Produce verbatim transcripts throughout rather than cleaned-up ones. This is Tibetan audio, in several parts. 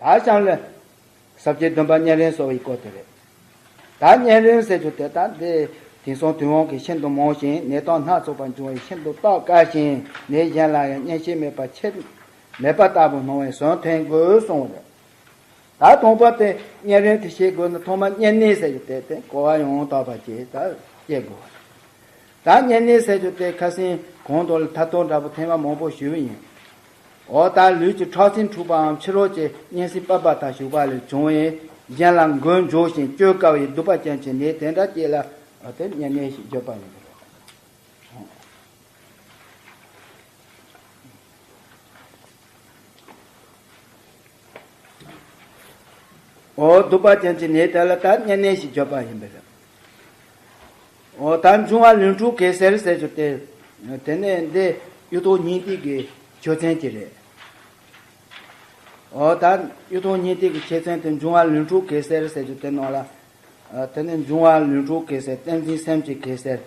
ད་གཤམ་ལ་ཟབ་ཆོས་བདུན་པ་གཉན་རིམས་གསོ་བའི་སྐོར་དེ་རེད། ད་གཉན་རིམས་ཟེར་རྒྱུ་དེ་ད་འདི་དེང་སང་དུས་དབང་གིས་ཤིན་ཏུ་མང་ཞིང་ནད་རྟགས་སྣ་ཚོགས་པ་འབྱུང་བས་ཤིན་ཏུ་སྟག་དཀའ་ཞིང་ནད་གཞན་ལ་ཡང་གཉན་གཤིན་མེད་པ་ཆེ་མེད་པ་ལྟ་བུ་སྣང་བས་ཟོན་འཐེན་དགོས་གསུངས་རེད། ད་དང་པོ་དེ་གཉན་རིམས་དེ་ཤེས་དགོས་ན་ཐོག་མར་གཉན་ནད་ཟེར་རྒྱུ་དེ་དེ་གོ་བ་ཡང་དག་པ་ཅིག་ད་སྐྱེ་དགོས། ད་གཉན་ནད་ཟེར་རྒྱུ་དེ་ཁ་སང་གོང་དུ་ལ་ཐ་ཐོ་འདྲ་པོ་ཐེངས་མ་མང་པོ་ཞུས་པ་ཡིན། འོ་ད་ལུས་ཀྱི་ཁྲག་ཤིང་འཁྲུགས་པའམ་ཕྱི་རོལ་གྱི་གཉན་སྲིན་པགས་པ་དག་ཞུགས་པ་ལས་བྱུང་བའི་གཞན་ལ་འགོས་འཇུག་ཞིང་བཅོས་དཀའ་བའི་གདུག་པ་ཅན་གྱི་ནད་དེ་འདྲ་ཅིག་ལ་འོ་དེ་གཉན་ནད་ཞེས་བརྗོད་པ་ཡིན། འོ་གདུག་པ་ཅན་གྱི་ནད་དེ་ལ་ད་གཉན་ནད་ཞེས་བརྗོད་པ་ཡིན་པས། འོ་ད་འབྱུང་བ་ལུས་འཁྲུགས་གེ་སར་ཟེར་རྒྱུ་དེ། དེ་ནས་འདི་གཡུ་ཐོག་སྙིང་ཏིག་གི་ཆོས་ཚན་གྱི་རེད། འོ་ད་གཡུ་ཐོག་སྙིང་ཏིག་གི་ཆོས་ཚན་དེ་འབྱུང་བ་ལུས་འཁྲུགས་གེ་སར་ཟེར་རྒྱུ་དེ་ནང་ལ། དེ་ནས་འབྱུང་བ་ལུས་འཁྲུགས་གེ་སར་བསྟན་འཛིན་སེམས་ཀྱི་གེ་སར།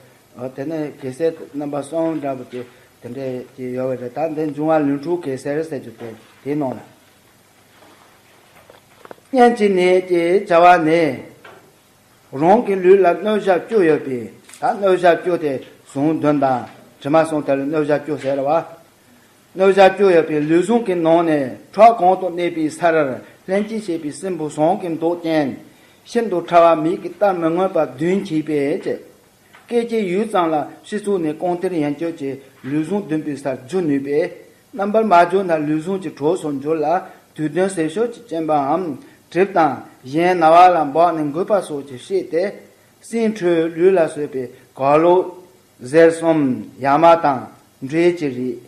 དེ་ནས་གེ་སར་རྣམ་པ་གསུམ་འདྲ་པོ་དེ་དེ་འདྲས་ཀྱི་ཡོད་པ་རེད། ད་འདི་འབྱུང་བ་ལུས་འཁྲུགས་གེ་སར་ཟེར་རྒྱུ་དེ་དེའི་ནང་ལ། གཉན་གྱི་ནད་ཀྱི་བྱ་བ་ནི། རང་གི་ལུས་ལ་སྣོད་ཞག་བཅུ་ཡོད་པས། ད་སྣོད་ཞག་བཅུ་དེ་ཟུངས་བདུན་དང་དྲི་མ་གསུམ་དེ་ལ་སྣོད་ཞག་བཅུ་ཟེར་བ། སྣོད་ཞག་བཅུ་ཡོད་པའི་ལུས་ཟུངས་ཀྱི་ནང་ནས་ཁྲག་གང་དུ་གནས་པའི་སར་ལྷན་ཅིག་བྱེད་པའི་སྲིན་བུ་ཟངས་ཀྱི་མདོག་ཅན། ཤིན་ཏུ་ཕྲ་བ་མིག་གིས་བལྟར་མི་མངོན་པ་བདུན་མཆིས་པས་བྱས། སྐད་ཅིག་ཡུད་ཙམ་ལ་སྤྱི་གཙུག་ནས་རྐང་མཐིལ་ཡན་ཆད་ཀྱི་ལུས་ཟུངས་བདུན་པའི་སར་འཇུ་ནུས་པས། རྣམ་པར་མ་གྱུར་ན་ལུས་ཟུངས་ཀྱི་གྲོགས་སུ་འགྱུར་ལ། དུས་གདོན་ཟས་སྤྱོད་ཀྱི་རྐྱེན་པའམ་གྲིབ་དང་གཞན་ན་བ་ལ་འབགས་ནས་འགོས་པ་སོགས་ཀྱི་ཤས་ཏེ། སྲིན་ཁྲོས་ལུས་ལ་བཟོད་པའི་གག་ལྷོག་གཟེར་གསུམ་ཡ་མ་དང་འབྲས་ཀྱི་རིགས།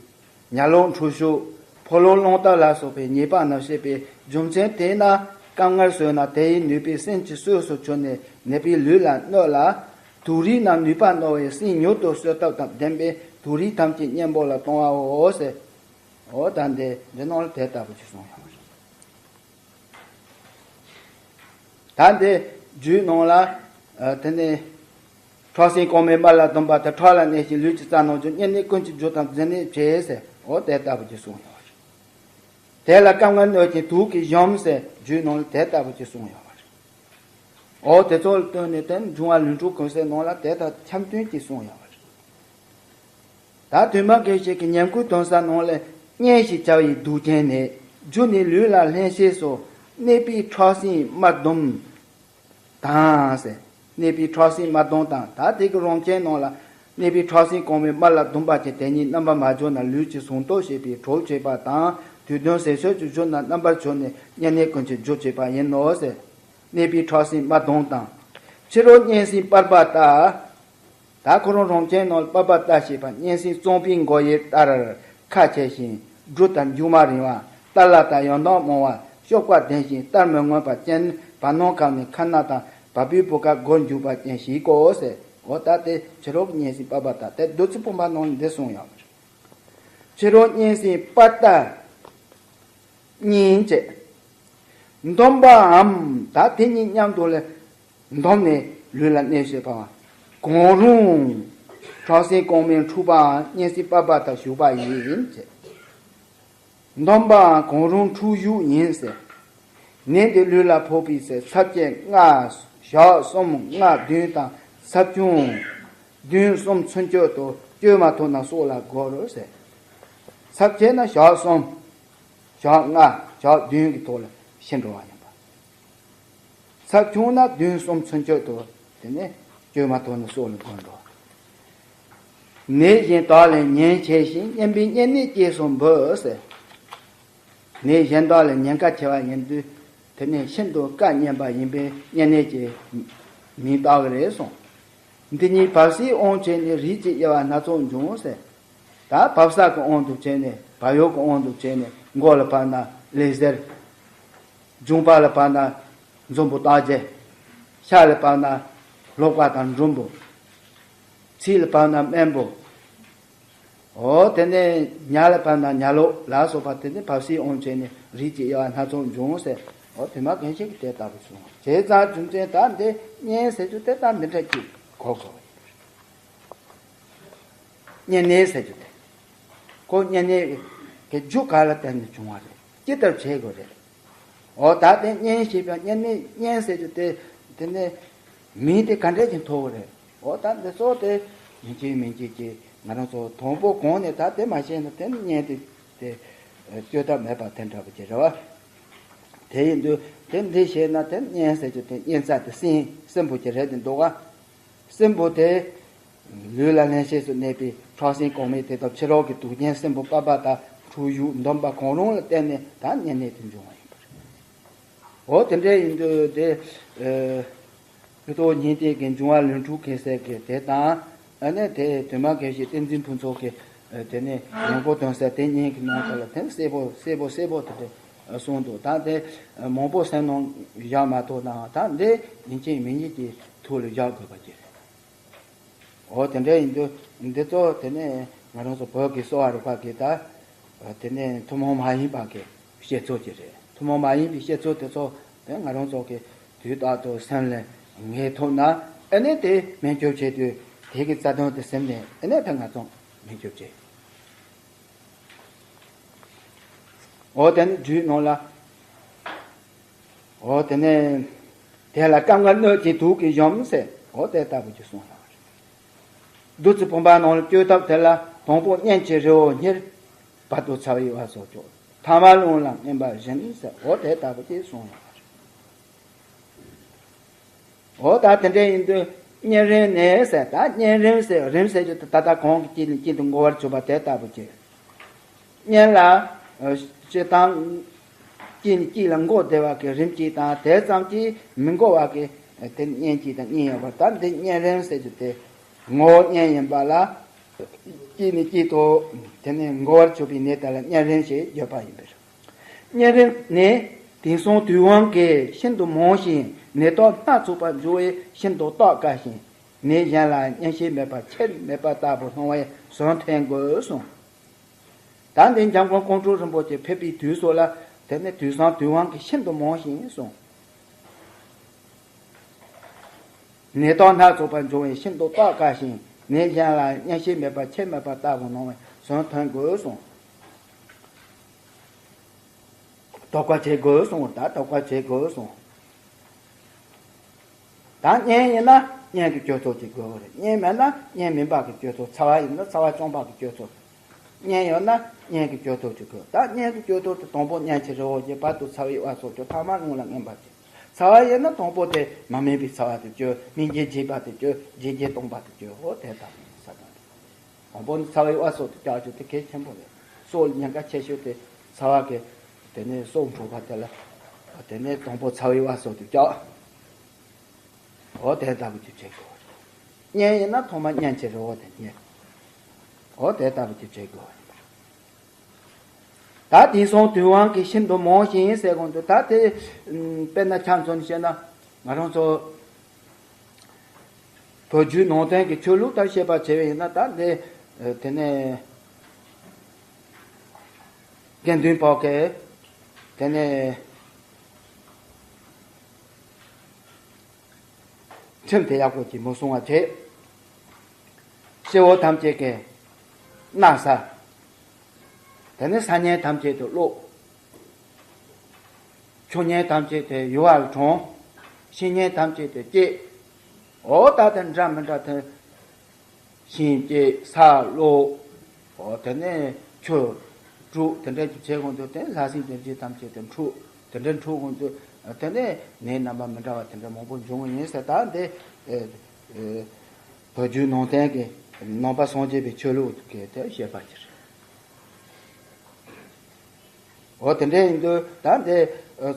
ཉ་ལོག་འཁྲུ་ཤུགས། ཕོ་ལོག་རླུང་རྟ་ལ་སོགས་པའི་ཉེས་པ་རྣམས་བྱེད་པའི་རྒྱུ་མཚན་དེས་ན། སྐབས་སྔར་ཟོས་ན་དེ་ཡི་ནུས་པས་སྲིན་གྱི་གསོས་སུ་གྱུར་ནས་ནད་པའི་ལུས་ལ་གནོད་ལ། དུག་རིགས་རྣམས་ནུས་པ་རྣོ་བས་སྲིན་མྱུར་དུ་གསོད་ཐབས་དང་ལྡན་པས་དུག་རིགས་ཐམས་ཅད་གཉེན་པོ་ལ་གཏོང་བའོ་ཟེར། འོ་ད་འདི་འདི་ནང་ལ་དེ་ལྟ་བུ་ཅིག་གསུངས་ཡོད་པ་རེད། ད་འདི་རྒྱུད་ནང་ལ། ཨ། དེ་ནས་ཁྲག་སྲིན་རྐང་མའི་དམར་ལ་ལྡུམ་པ་དང་ཁྲག་ལ་གནས་ཤིང་ལུས་ཀྱི་རྩ་རྣམས་འཇོམས། གཉན་ནད་ཀུན་གྱི་རྒྱུ་དང་མཛེ་ནད་བྱེད་ཟེར། འོ་དེ་ལྟ་བུ་ཅིག་གསུངས་ཡོད་པ་རེད། དེ་ལ་སྐབས་སྔར་གནོད་ཅིང་དུག་གིས་གཞོམ་ཟེར་རྒྱུད་ནང་ལ་དེ་ལྟ་བུ་ཅིག་གསུངས་ཡོད་པ་རེད། འོ་དེ་ཚོ་ལ་ལྟོས་ནས་དེ་འབྱུང་བ་ལུས་འཁྲུགས་གེ་སར་ནང་ལ་དེ་དང་འཆམ་མཐུན་གྱིས་གསུངས་ཡོད་པ་རེད། ད་དུས་མ་གེ་སར་གྱི་ཉེར་དགུའི་དོན་གསལ་ནང་ལས། གཉན་ཞེས་བྱ་བའི་དུག་ཅན་ནི། རྒྱུ་ནི་ལུས་ལ་ལྷན་སྐྱེས་སོ། གནས་པའི་ཁྲག་སྲིན་དམར་ཟླུམ་དང་ཟེར། གནས་པའི་ཁྲག་སྲིན་དམར་ཟླུམ་དང་། ད་དེ་གི་རང་རྐྱེན་ནང་ལ། གནས་པའི་ཁྲག་སྲིན་རྐང་མའི་དམར་ལ་ལྡུམ་པ་ཅན་དེ་ཉིད་རྣམ་པར་མ་གྱུར་ན་ལུས་ཀྱི་ཟུངས་སྟོབས་བྱེད་པའི་གྲོགས་བྱེད་པ་དང་། དུས་གདོན་ཟས་སྤྱོད་ཀྱི་རྒྱུ་ན་རྣམ་པར་གྱུར་ནས་གཉན་ནད་ཀུན་གྱི་རྒྱུ་བྱེད་པ་ཡིན་ནོ་ཟེར། གནས་པའི་ཁྲག་སྲིན་དམར་ཟླུམ་དང་། ཕྱི་རོལ་གཉན་སྲིན་པར་པ་ལྟ། ད་ཁོ་རང་རང་རྐྱེན་ནང་ལ་པར་པ་ལྟ་ཞེས་པ་གཉན་སྲིན་གཙང་པོའི་མགོ་ཡི་ལྟར་ཁ་ཆེ་ཞིང་སྦྲུལ་ལྟར་མཇུག་མ་རིང་བ། རྟ་ལ་དང་ཡང་དག་མང་བ། གཤོག་པ་ལྡན་ཞིང་བལྟར་མི་མངོན་པ་ཅན། བར་སྣང་ཁམས་ནས་ཁ་སྣ་དང་བ་སྤུའི་བུ་ག་སྒོར་འཇུག་པ་ཅན་ཞིག་གོ་ཟེར། འོ་ད་དེ་ཕྱི་རོལ་གྱི་གཉན་སྲིན་པར་པ་ལྟ་དེ་བདུད་རྩི་བུམ་པ་ནང་ལ་འདི་གསུངས་ཡོད་པ་རེད། ཕྱི་རོལ་གཉན་སྲིན་པར་ལྟ་གཉིས་བྱས། ཟླུམ་པའམ། ད་དེ་གཉིས་མཉམ་དུ་ལ་ཟླུམ་ནས་ལུས་ལ་གནས་བྱེད་པའམ། གང་རུང་ཁྲག་སྲིན་རྐང་མའི་འཁྲུགས་པའམ་གཉན་སྲིན་པར་པ་དག་ཞུགས་པ་ཡིན་ཟེར། ཟླུམ་པའམ་གང་རུང་འཁྲུགས་ཞུགས་ཡིན་ཟེར། ནད་འདི་ལུས་ལ་ཕོག་པའི་ཚེ་ཚབས་ཆེན་ལྔ། ཞག་གསུམ་ལྔ་བདུན་དང་ཚབས་ཆུང་བདུན་གསུམ་ཚུན་ཆད་དུ་བཅོས་མ་ཐུབ་ན་སྲོག་ལ་འགོར་རོ་ཟེར། ཚབས་ཆེ་ན་ཞག་གསུམ། ཞག་ལྔ། ཞག་བདུན་གྱི་ཐོག་ལ་ཤི་འགྲོ་བ་ཡིན་པ། ཚབས་ཆུང་ན་བདུན་གསུམ་ཚུན་ཆད་དུ་དེ་ནས་བཅོས་མ་ཐུབ་ན་སྲོག་ལ་འགོར་འགྲོ། ནད་གཞན་དག་ལས་ཉེན་ཆེ་ཞིང་གཉན་པའི་གཉན་ནད་ཅེས་སུ་འབོད་ཟེར། ནད་གཞན་དག་ལས་ཉེན་ཁ་ཆེ་བ་ཡིན་དུས་དེ་ནས་ཤིན་ཏུ་བཀའ་ཉན་པ་ཡིན་པས་གཉན་ནད་ཀྱི་མིང་བཏགས་ཀྱི་རེད་གསུངས། འདི་ཉིད་བབས་སའི་དབང་བྱས་ནས་རིགས་ཀྱི་དབྱེ་བ་སྣ་ཚོགས་འབྱུང་ཟེར། ད་བབས་ས་གི་དབང་དུ་བྱས་ནས་བབས་ཡུལ་གྱི་དབང་དུ་བྱས་ནས་མགོ་ལ་བབས་ན་ཀླད་གཟེར། འབྱུང་པ་ལ་བབས་ན་འཛོམས་པོ་རྟགས་བརྒྱད། ཤ་ལ་བབས་ན་ལྷོག་པ་དང་འབྲུམ་པོ། ཚིལ་ལ་བབས་ན་སྨན་པོ། འོ་དེ་ནས་ཉ་ལ་བབས་ན་ཉ་ལོག་ལ་སོགས་པ་དེ་ནི་བབས་སའི་དབང་བྱས་ནས་རིགས་ཀྱི་དབྱེ་བ་སྣ་ཚོགས་འབྱུང་ཟེར། འོ་དེ་མ་གང་ཞིག་གིས་དེ་ལྟ་བུ་གསུངས། བྱས་ཙང་རྒྱུ་མཚན་ད་འདི་གཉན་ཟེར་རྒྱུ་དེ་ད་འདི་འདྲ་ཅིག་གོ་དགོས། གཉན་ནད་ཟེར་རྒྱུ་དེ། ཁོ་གཉན་ནད་ཀྱི་རྒྱུ་ག་ལ་བརྟེན་ནས་བྱུང་བ་རེད། ཅི་ལྟར་བྱེད་དགོས་རེད། འོ་ད་དེ་གཉེན་ཞེས་པ་གཉེན་ནི་གཉེན་ཟེར་རྒྱུ་དེ་དེ་ནི་མིང་དེ་ག་འདྲས་ཀྱི་མཐོ་བོ་རེད། འོ་ད་འདི་ཚོ་དེ་ཡིན་གཅིག་མིན་གཅིག་གི་ང་རང་ཚོ་དང་པོ་གོང་ནས་ད་དེ་མ་བཤད་ན་དེ་ནི་གཉེན་དེ་དེ་གཅོད་ཐབས་མེད་པ་དེ་འདྲ་བོ་ཅིག་རེད་བ། དེ་ཡིན་དུས་དེ་འདི་བཤད་ན་དེ་གཉེན་ཟེར་རྒྱུ་དེ་གཉེན་ཚ་དེ་སྲིན་སྲིན་པོ་ཅིག་རེད་དེ་འདུག་ག་སྲིན་པོ་དེ་ལུས་ལ་བརླན་གཤེར་སུ་གནས་པའི་ཁྲག་སྲིན་གོང་མའི་དེ་དག་ཕྱི་རོལ་གྱི་དུག་ཅན་སྲིན་པོ་པགས་པ་དང་འཁྲུ་བཞུ་འདོམས་པ་གང་རུང་ལ་བརྟེན་ནས་ད་གཉན་ནད་དེ་འབྱུང་བ་ཡིན་པ་རེད། འོ་དེ་འདྲ་ཡིན་དུས་དེ་ཨ་ཕྱི་ཐོག་ཉིན་དེ་གི་འབྱུང་བ་ལུས་འཁྲུགས་མཁན་ཟེར་གི་དེ་དང་ཨ་ནི་དེ་དུ་མ་དགེ་བཤེས་བསྟན་འཛིན་ཕུན་ཚོགས་ཀྱི་ཨ་དེ་ནས་ཡོང་སྒོ་དོན་ཟེར་དེ་གཉིས་ཀྱི་ནང་དུ་ལ་དེ་གསལ་པོ་གསལ་པོ་གསལ་པོ་དེ་འདྲ་གསུངས་འདུག་ད་དེ་མང་པོ་སེམས་ནང་བཞག་མ་ཐུབ་ནའང་ད་འདི་ཡིན་གཅིག་མིན་གཉིས་ཀྱི་ཐུགས་ལ་བཞག་དགོས་པ་ཅིག་རེད། འོ་དེ་འདྲ་ཡིན་དུས་འདི་ཚོ་དེ་ནས་ང་རང་ཚོ་བོད་ཀྱི་གསོ་བ་རིག་པ་གི་ད་དེ་ནས་ཐུན་མོང་མ་ཡིན་པ་གི་བཤད་ཚུལ་ཅིག་རེད། ཐུན་མོང་མ་ཡིན་པའི་བཤད་ཚུལ་དེ་ཚོ་དེ་ང་རང་ཚོ་གི་དུས་རྟག་ཏུ་སེམས་ལ་ངེས་ཐུབ་ན་ཨ་ནི་དེ་སྨན་བཅོས་བྱེད་དུས་དེ་གི་རྩ་དོན་དེ་སེམས་ནས་ཨ་ནི་དེ་ང་ཚོ་སྨན་བཅོས་བྱེད། འོ་དེ་ནི་རྒྱུད་ནང་ལ། འོ་དེ་ནས་དེ་ལ་སྐབས་འགར་གནོད་ཅིང་དུག་གིས་གཞོམ་ཟེར། འོ་དེ་ལྟ་བུ་ཅིག་གསུངས་ལ། བདུད་རྩི་བུམ་པ་ནང་ལ་བཅོས་ཐབས་དེ་ལ་དང་པོ་གཉན་གྱི་རི་བོ་སྙེར། བར་དུ་ཚ་བའི་བ་སོགས་བཅོས། ཐ་མ་རླུང་ལ་རྔན་པ་བཞིན་ཟེར། འོ་དེ་ལྟ་བུ་ཅིག་གསུངས་ལ། འོ་ད་དེ་འདྲ་ཡིན་དུས་གཉན་རིམས་ནད་ཟེར། ད་གཉན་རིམས་ཟེར་རིམས་ཟེར་རྒྱུ་དེ་ད་ལྟ་གོང་གི་དཀྱིལ་ནས་དཀྱིལ་དུ་འགོ་བར་གྱུར་པ་དེ་ལྟ་བུ་ཅིག་གཉན་ལ་ཨ་སྤྱིར་བཏང་དཀྱིལ་ནས་དཀྱིལ་ལ་འགོ་བདེ་བ་གི་རིམས་གཅིག་དང་དེ་ཙམ་གྱིས་མི་འགོ་བ་གི་དེ་གཉན་གཅིག་དང་གཉིས་ཡོད་པ། ད་འདི་གཉན་རིམས་ཟེར་རྒྱུ་དེ་ངོ་བོ་གཉན་ཡིན་པ་ལ་དཀྱིལ་ནས་དཀྱིལ་དུ་དེ་ནས་འགོ་བར་གྱུར་པའི་ནད་དེ་ལ་གཉན་རིམས་ཞེས་བརྗོད་པ་ཡིན་པས། གཉན་རིམས་ནི་དེང་སང་དུས་དབང་གིས་ཤིན་ཏུ་མང་ཞིང་ནད་རྟགས་སྣ་ཚོགས་པ་འབྱུང་བས་ཤིན་ཏུ་བརྟག་དཀའ་ཞིང་། ནད་གཞན་ལ་གཉན་བཤད་མེད་པ་ཁྱད་མེད་པ་ལྟ་བུ་སྣང་བས་ཟོན་ཐོན་དགོས་གསུངས། ད་འདི་འཇམ་མགོན་ཀོང་སྤྲུལ་རིན་པོ་ཆེ་ཕེབས་པའི་དུས་སུ་ལ་དེ་ནི་དུས་བཟང་དུས་དབང་གིས་ཤིན་ཏུ་མང་ཞིང་གསུངས། ནད་རྟགས་སྣ་ཚོགས་པ་འབྱུང་བས་ཤིན་ཏུ་བརྟག་དཀའ་ཞིང་། ནད་གཞན་ལ་གཉན་བཤད་མེད་པ་ཁྱད་མེད་པ་ལྟ་བུ་སྣང་བས་ཟོན་ཐོན་དགོས་གསུངས། དོགས་པ་བྱེད་དགོས་གསུངས། ད་དོགས་པ་བྱེད་དགོས་གསུངས། ད་གཉན་ཡིན་ན་གཉན་གྱི་བཅོས་ཚོགས་ཅིག་དགོས་པ་རེད། གཉན་མེད་ན་གཉན་མིན་པ་གི་བཅོས་ཚོགས། ཚ་བ་ཡིན་ན་ཚ་བ་སྐྱོང་བ་གི་བཅོས་ཚོགས། གཉན་ཡོད་ན་གཉན་གྱི་བཅོས་ཚོགས་ཅིག་དགོས། ད་གཉན་གྱི་བཅོས་ཚོགས་དེ་དང་པོ་གཉན་གྱི་རི་བོ་བྱས། བར་དུ་ཚ་བའི་བ་སོགས་བཅོས། ཐ་མ་རླུང་ལ་རྔན་པ་བྱེད། ཚ་བ་ཡིན་ན་དང་པོ་དེ་མ་སྨིན་པའི་ཚ་བ་དེ་བཅོས། སྨིན་རྒྱུ་བརྗེད་པ་དེ་བཅོས། བརྗེད་རྒྱུ་སྟོང་པ་དེ་བཅོས། འོ་དེ་ལྟ་བུ་ས་དང་། དང་པོ་ནི་ཚ་བའི་བ་སོགས་དེ་བཅོས་རྒྱུ་དེ་གལ་ཆེན་པོ་རེད། སྲོག་ལ་ཉེན་ཁ་ཆེ་ཤོས་དེ་ཚ་བ་གི་དེ་ནས་སྲོག་འཕྲོག་པ་དེ་ལ་དེ་ནས་དང་པོ་ཚ་བའི་བ་སོགས་དེ་བཅོས། འོ་དེ་ལྟ་བུ་ཅིག་བྱེད་དགོས། གཉན་ཡིན་ན་ཐོག་མ་གཉན་གྱི་རི་བོ་དེ་གཉན། འོ་དེ་ལྟ་བུ་ཅིག་བྱེད་དགོས། ད་དེང་སང་དུས་དབང་གིས་ཤིན་ཏུ་མང་ཞིང་ཟེར་གོང་དུ། ད་དེ་དཔེར་ན་ཆ་མཚོན་བཤད་ན་ང་རང་ཚོ་བོད་བརྒྱུད་ནང་བསྟན་གྱི་ཆོས་ལུགས་ལྟར་བཤད་པ་བྱས་པ་ཡིན་ན། ད་འདི་དེ་ནས་དགེ་འདུན་པ་གིས་དེ་ནས་ཁྲིམས་དེ་ཡག་པོ་ཅིག་མི་སྲུང་བ་བྱས། སྤྱི་བོ་ཐམས་ཅད་ཀྱིས་མནའ་ཟ། དེ་ནས་ས་གཉན་ཐམས་ཅད་དུ་ཀློག། ཆུ་གཉན་ཐམས་ཅད་དེ་ཡུ་བ་ལ་དྲངས། ཤིང་གཉན་ཐམས་ཅད་དེ་བསྐྱེད། འོ་ད་དེ་འདྲ་མི་འདྲ་དེ་ཤིང་བསྐྱེད། ས་ཀློག། འོ་དེ་ནས་ཆུ་དཀྲུག། དེ་འདྲ་ཅིག་བྱེད་གོང་དུ་དེ་ལྷ་སྲིན་སྡེ་བརྒྱད་ཐམས་ཅད་དེ་འཁྲུགས། དེ་འདྲ་འཁྲུགས་གོང་དུ་དེ་ནས་ནད་རྣམ་པ་མི་འདྲ་བ་དེ་འདྲ་མང་པོ་འབྱུང་གི་ཡིན་ཟེར། ད་འདི་ཨེ་ཨེ་བོད་བརྒྱུད་ནང་བསྟན་གྱི་ནང་པ་སངས་རྒྱས་པའི་ཆོས་ལུགས་ཀྱི་དེ་བཤད་པ་ཅིག་རེད། འོ་དེ་འདྲ་ཡིན་དུས་ད་འདི་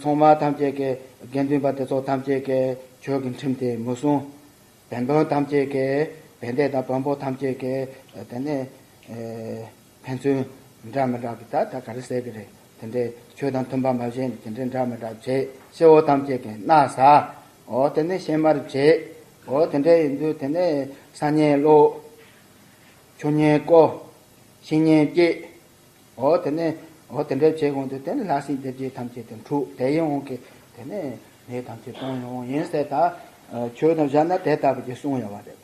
ཚོང་མ་ཐམས་ཅད་ཀྱིས། དགེ་འདུན་པ་དེ་ཚོ་ཐམས་ཅད་ཀྱིས་ཆོས་ཀྱི་ཁྲིམས་དེ་མི་སྲུང་། བན་བོན་ཐམས་ཅད་ཀྱིས། བན་དེ་དང་བོན་པོ་ཐམས་ཅད་ཀྱིས་དེ་ནས་ཨེ་ཕན་ཚུན་འདྲ་མི་འདྲ་གི་ད་ད་ག་རེ་ཟེར་གི་རེད། དེ་འདྲའི་ཆོས་དང་མཐུན་པ་མ་བྱས་ནས་དེ་འདྲའི་འདྲ་མི་འདྲ་བྱས། སྤྱི་བོ་ཐམས་ཅད་ཀྱིས་མནའ་ཟ། འོ་དེ་ནས་གཤེད་མར་བྱེད། འོ་དེ་འདྲ་ཡིན་དུས་དེ་ནས་ས་གཉན་ཀློག། ཆུ་གཉན་བསྐོལ། ཤིང་གཉན་བསྐྱེད། འོ་དེ་ནས་འོ་དེ་འདྲ་བྱེད་གོང་དུ་དེ་ནས་ལྷ་སྲིན་སྡེ་བརྒྱད་ཐམས་ཅད་དེ་འཁྲུགས། དེ་ཡི་དབང་གིས་དེ་ནས་ནད་ཐམས་ཅད་སྤོང་ཡོང་ཡིན་ཟེར། ད་ཆོས་དང་སྦྱར་ན་དེ་ལྟ་བུ་ཅིག་གསུངས་ཡོད་པ་རེད།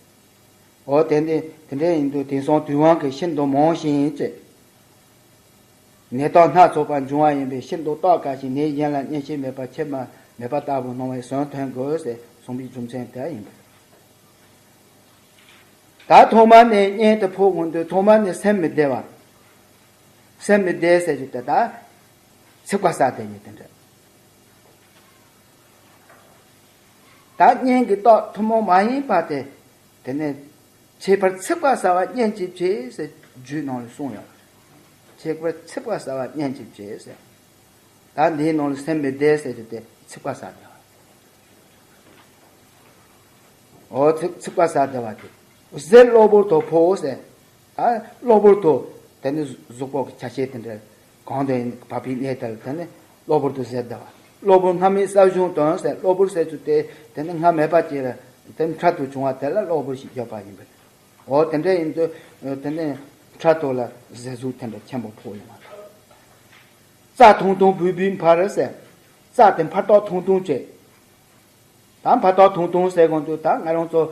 འོ་དེ་ནས་དེ་འདྲ་ཡིན་དུས་དེང་སང་དུས་དབང་གིས་ཤིན་ཏུ་མང་ཞིང་ཅེས། ནད་རྟགས་སྣ་ཚོགས་པ་འབྱུང་བ་ཡིན་པས། ཕྱིར་འདོད་རྟོགས་དཀའ་ཞིང་ནད་གཞན་ལ་གཉེན་བཤེས་མེད་པར་ཁྱིམ་མ་མེད་པ་ལྟ་བུ་སྣང་བས་ཟོན་ཐོན་དགོས་ཟེར་གསུངས་པའི་རྒྱུ་མཚན་དེ་ཡིན་པས། ད་ཐོག་མ་ནས་གཉེན་དུ་ཕོག་འོང་དུས་ཐོག་མ་ནས་སེམས་མི་བདེ་བ། སེམས་མི་བདེ་ཟེར་རྒྱུ་དེ་ད་ཚིག་པ་ཟ་དེ་ཉིད་དེ་འདྲ། ད་གཉེན་གྱི་རྟགས་ཐུན་མོང་མ་ཡིན་པ་དེ། དེ་ནས་ཁྱད་པར་ཚིག་པ་ཟ་བ་གཉེན་གྱི་བྱེད་ཟེར་རྒྱུའི་ནང་ལ་གསུངས་ཡོད། ཁྱད་པར་ཚིག་པ་ཟ་བ་གཉེན་གྱི་བྱེད་ཟེར། ད་འདིའི་ནང་ལ་སེམས་མི་བདེ་ཟེར་རྒྱུ་དེ་ཚིག་པ་ཟ་བདེ་བ། འོ་ཚིག་ཚིག་པ་ཟ་བདེ་བ་དེ། གཟེར་གློ་བུར་དུ་ཕོག་ཟེར། ད་གློ་བུར་དུ་དེ་ནི་གཟུགས་པོ་གི་ཆ་ཤས་དེ་འདྲ་གང་དུ་ཡིན་བབས་པའི་གནས་དེར་དེ་ནི་གློ་བུར་དུ་གཟེར་བདེ་བ། གློ་བུར་སྔ་མའི་ས་གཞུང་དང་ཟེར། གློ་བུར་ཟེར་ཚུལ་དེ་དེ་ནི་སྔ་མེད་པ་ཅིག་ལ་དེ་ནི་འཕྲལ་དུ་བྱུང་བ་དེ་ལ་གློ་བུར་ཞེས་བརྗོད་པ་ཡིན་པས། འོ་དེ་འདྲ་ཡིན་དུས་དེ་ནི་འཕྲལ་དུ་ལ་གཟེར་ཟུག་དེ་འདྲ་ཆེན་པོ་ཕོག་ཡོང་བ་དང་། རྩ་ཐུང་ཐུང་བུད་བུད་འཕར་ཟེར། རྩ་དེ་འཕར་ཐོག་ཐུང་ཐུང་བྱས། ད་འཕར་ཐོག་ཐུང་ཐུང་ཟེར་གོང་དུ་ད་ང་རང་ཚོ་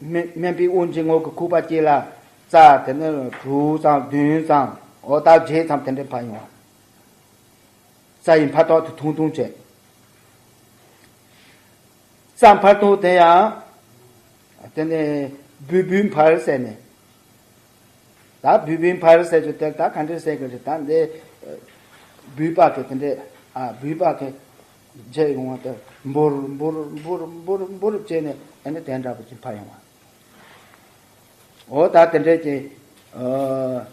སྨན་སྨན་པའི་དབུགས་འབྱིན་རྔུབ་ཀྱི་ཁུག་པ་གཅིག་ལ་རྩ་དེ་ནི་དྲུག་ཙམ་བདུན་ཙམ། འོ་ད་བརྒྱད་ཙམ་དེ་འདྲ་འཕར་ཡོང་བ། རྩ་ཡི་འཕར་ཐོག་དེ་ཐུང་ཐུང་བྱས། རྩ་འཕར་ཐོག་དེ་ཡང་དེ་ནི་བུད་བུད་འཕར་ཟེར་ནས། ད་བུད་བུད་འཕར་ཟེར་རྒྱུ་དེ་ད་ག་འདྲ་ཟེར་གི་རེད། ད་འདི་བུས་པ་གི་དེ་འདྲས་ཨ་བུས་པ་གི་རྒྱལ་ཡོང་བ་དེ་འབུར་འབུར་འབུར་འབུར་འབུར་བྱས་ནས་ཨ་ནི་དེ་འདྲ་པོ་ཅིག་འཕར་ཡོང་བ། འོ་ད་དེ་འདྲས་ཀྱི་ཨ་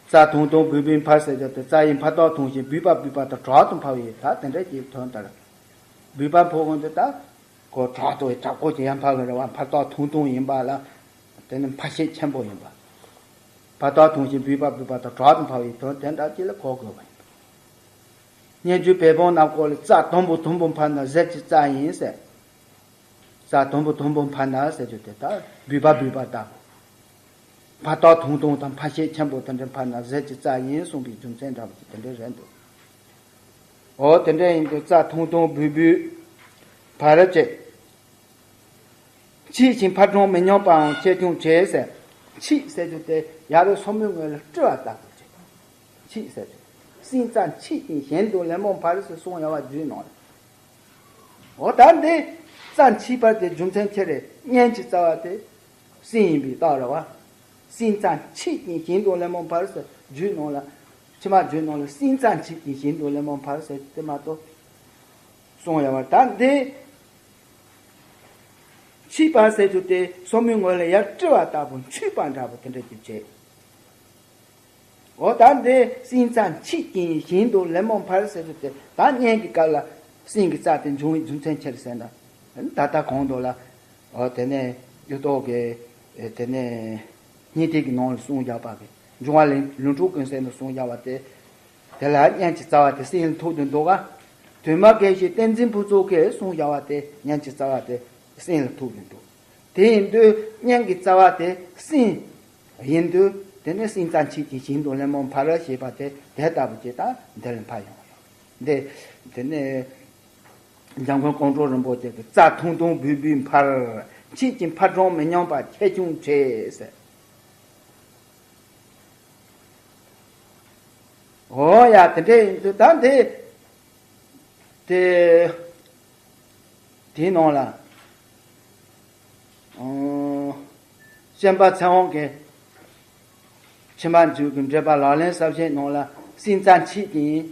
རྩ་ཐུང་ཐུང་བུད་བུད་འཕར་ཟེར་རྒྱུ་དེ་རྩ་ཡི་འཕར་ཐོག་ཐུང་ཞིང་བུས་པ་བུས་པ་དང་དྲག་ཏུ་འཕར་བའི་ད་དེ་འདྲས་ཀྱི་དོན་ལྟར། བུས་པ་ཕོག་གོང་དུ་ད། ཁོ་དྲག་ཏུ་དྲག་པོ་ཅིག་ཡར་འཕར་གི་རེད་བ། འཕར་ཐོག་ཐུང་ཐུང་ཡིན་པ་ལ་དེ་ནི་འཕར་ཤེད་ཆེན་པོ་ཡིན་པ། འཕར་ཐོག་ཐུང་ཞིང་བུས་པ་བུས་པ་དང་དྲག་ཏུ་འཕར་བའི་དོན་དེ་འདྲ་ཅིག་ལ་གོ་དགོས་པ་ཡིན། སྙན་བརྒྱུད་བོད་བོན་ནང་སྐོར་ལ་རྩ་དུམ་བུ་དུམ་བུ་འཕར་ན་གཟེར་གྱི་རྩ་ཡིན་ཟེར། རྩ་དུམ་བུ་དུམ་བུ་འཕར་ན་ཟེར་རྒྱུ་དེ་ད་བུས་པ་བུས་པ་ལྟ་བུ། འཕར་ཐོག་ཐུང་ཐུང་དང་འཕར་ཤེད་ཆེན་པོ་དེ་འདྲ་འཕར་ན་གཟེར་གྱི་རྩ་ཡིན་གསུངས་པའི་རྒྱུ་མཚན་འདྲ་བོ་ཅིག་དེ་འདྲ་རེད་འདུག་འོ་དེ་འདྲ་ཡིན་དུས་རྩ་ཐུང་ཐུང་བུད་བུད་འཕར་བྱེད། འཕྱིས་ཤིང་ཕར་གྲོངས་མི་ཉམས་པའང་ཆེ་ཆུང་བྱེད་ཟེར། འཕྱིས་ཟེར་རྒྱུ་དེ་ཡ་རབས་སོར་མོའི་ངོས་ལ་དཀྲི་བ་ལྟ་བུ་བྱེད། འཕྱིས་ཟེར་རྒྱུ། སྲིན་རྩ་འཕྱིས་ཤིང་གཞན་དུ་ལན་མོ་འཕར་ཟེར་གསུངས་ཡོད་པ་རྒྱུད་ནང་ལ། འོ་ད་འདི་རྩ་འཕྱིས་པ་དེ་རྒྱུ་མཚན་ཅི་རེད། གཉེན་གྱི་རྩ་བ་དེ་སྲིན་ཡིན་པའི་རྟགས་རེད་བ། སྲིན་རྩ་འཕྱིས་ཀྱིས་གཞན་དུ་ལན་མོ་འཕར་ཟེར་རྒྱུད་ནང་ལ། ཕྱི་མ་རྒྱུད་ནང་ལ་སྲིན་རྩ་འཕྱིས་ཀྱིས་གཞན་དུ་ལན་མོ་འཕར་ཟེར་དེ་མ་གཏོགས་གསུངས་ཡོད་པ། ད་འདི་འཕྱིས་པ་ཟེར་རྒྱུ་དེ་སོར་མོའི་ངོས་ལ་ཡར་དཀྲི་བ་ལྟ་བུ་འཕྱིས་པ་འདྲ་པོ་དེ་འདྲ་ཅིག་བྱེད། འོ་ད་འདི་སྲིན་རྩ་འཕྱིས་ཀྱིས་གཞན་དུ་ལན་མོ་འཕར་ཟེར་རྒྱུ་དེ་ད་གཉེན་གྱི་སྐབས་ལ་སྲིན་གྱི་རྩ་དེ་འབྱུང་བའི་རྒྱུ་མཚན་ཅི་རེད་ཟེར་ན། ད་ལྟ་གོང་དུ་ལ་འོ་དེ་ནས་གཡུ་ཐོག་གི་དེ་ནས་སྙིང་ཐིག་གི་ནང་ལ་གསུངས་བཞག་པ་གི། འབྱུང་བ་ལས་ལུས་འཁྲུགས་ཀུན་ཟེར་ནས་གསུངས་བཞག་པ་དེ། དེ་ལ་གཉེན་གྱི་རྩ་བ་དེ་སྲིན་ལ་ཐུག་ཏུ་འདུག་ག་དོན་མ་དགེ་བཤེས་བསྟན་འཛིན་ཕུན་ཚོགས་ཀྱིས་གསུངས་བཞག་པ་དེ་གཉེན་གྱི་རྩ་བ་དེ་སྲིན་ལ་ཐུག་ཏུ་འདུག་དེ་ཡིན་དུས་གཉེན་གྱི་རྩ་བ་དེ་སྲིན་ཡིན་དུས་དེ་ནི་སྲིན་རྩ་འཕྱིས་ཀྱིས་གཞན་དུ་ལན་མོ་འཕར་ཞེས་པ་དེ་དེ་ལྟ་བུ་ཅིག་ད་འདི་ལ་འཕར་ཡོང་བ་ཡོད། འདི་དེ་ནི་འཇམ་མགོན་ཀོང་སྤྲུལ་རིན་པོ་ཆེ་གི་རྩ་ཐུང་ཐུང་བུད་བུད་འཕར། འཕྱིས་ཀྱིས་ཕར་གྲོངས་མི་ཉམས་པ་ཆེ་ཆུང་བྱེད་ཟེར། འོ་ཡ་དེ་འདྲ་ཡིན་དུས་ད་འདི་དེ། དེའི་ནང་ལ། ཨང་། སྤྱན་པ་ཚེ་དབང་གིས་ཕྱི་མ་འཇུག་གི་འགྲེལ་པ་ལག་ལེན་ས་བཞིའི་ནང་ལ་སྲིན་རྩ་འཕྱིས་ཀྱིས་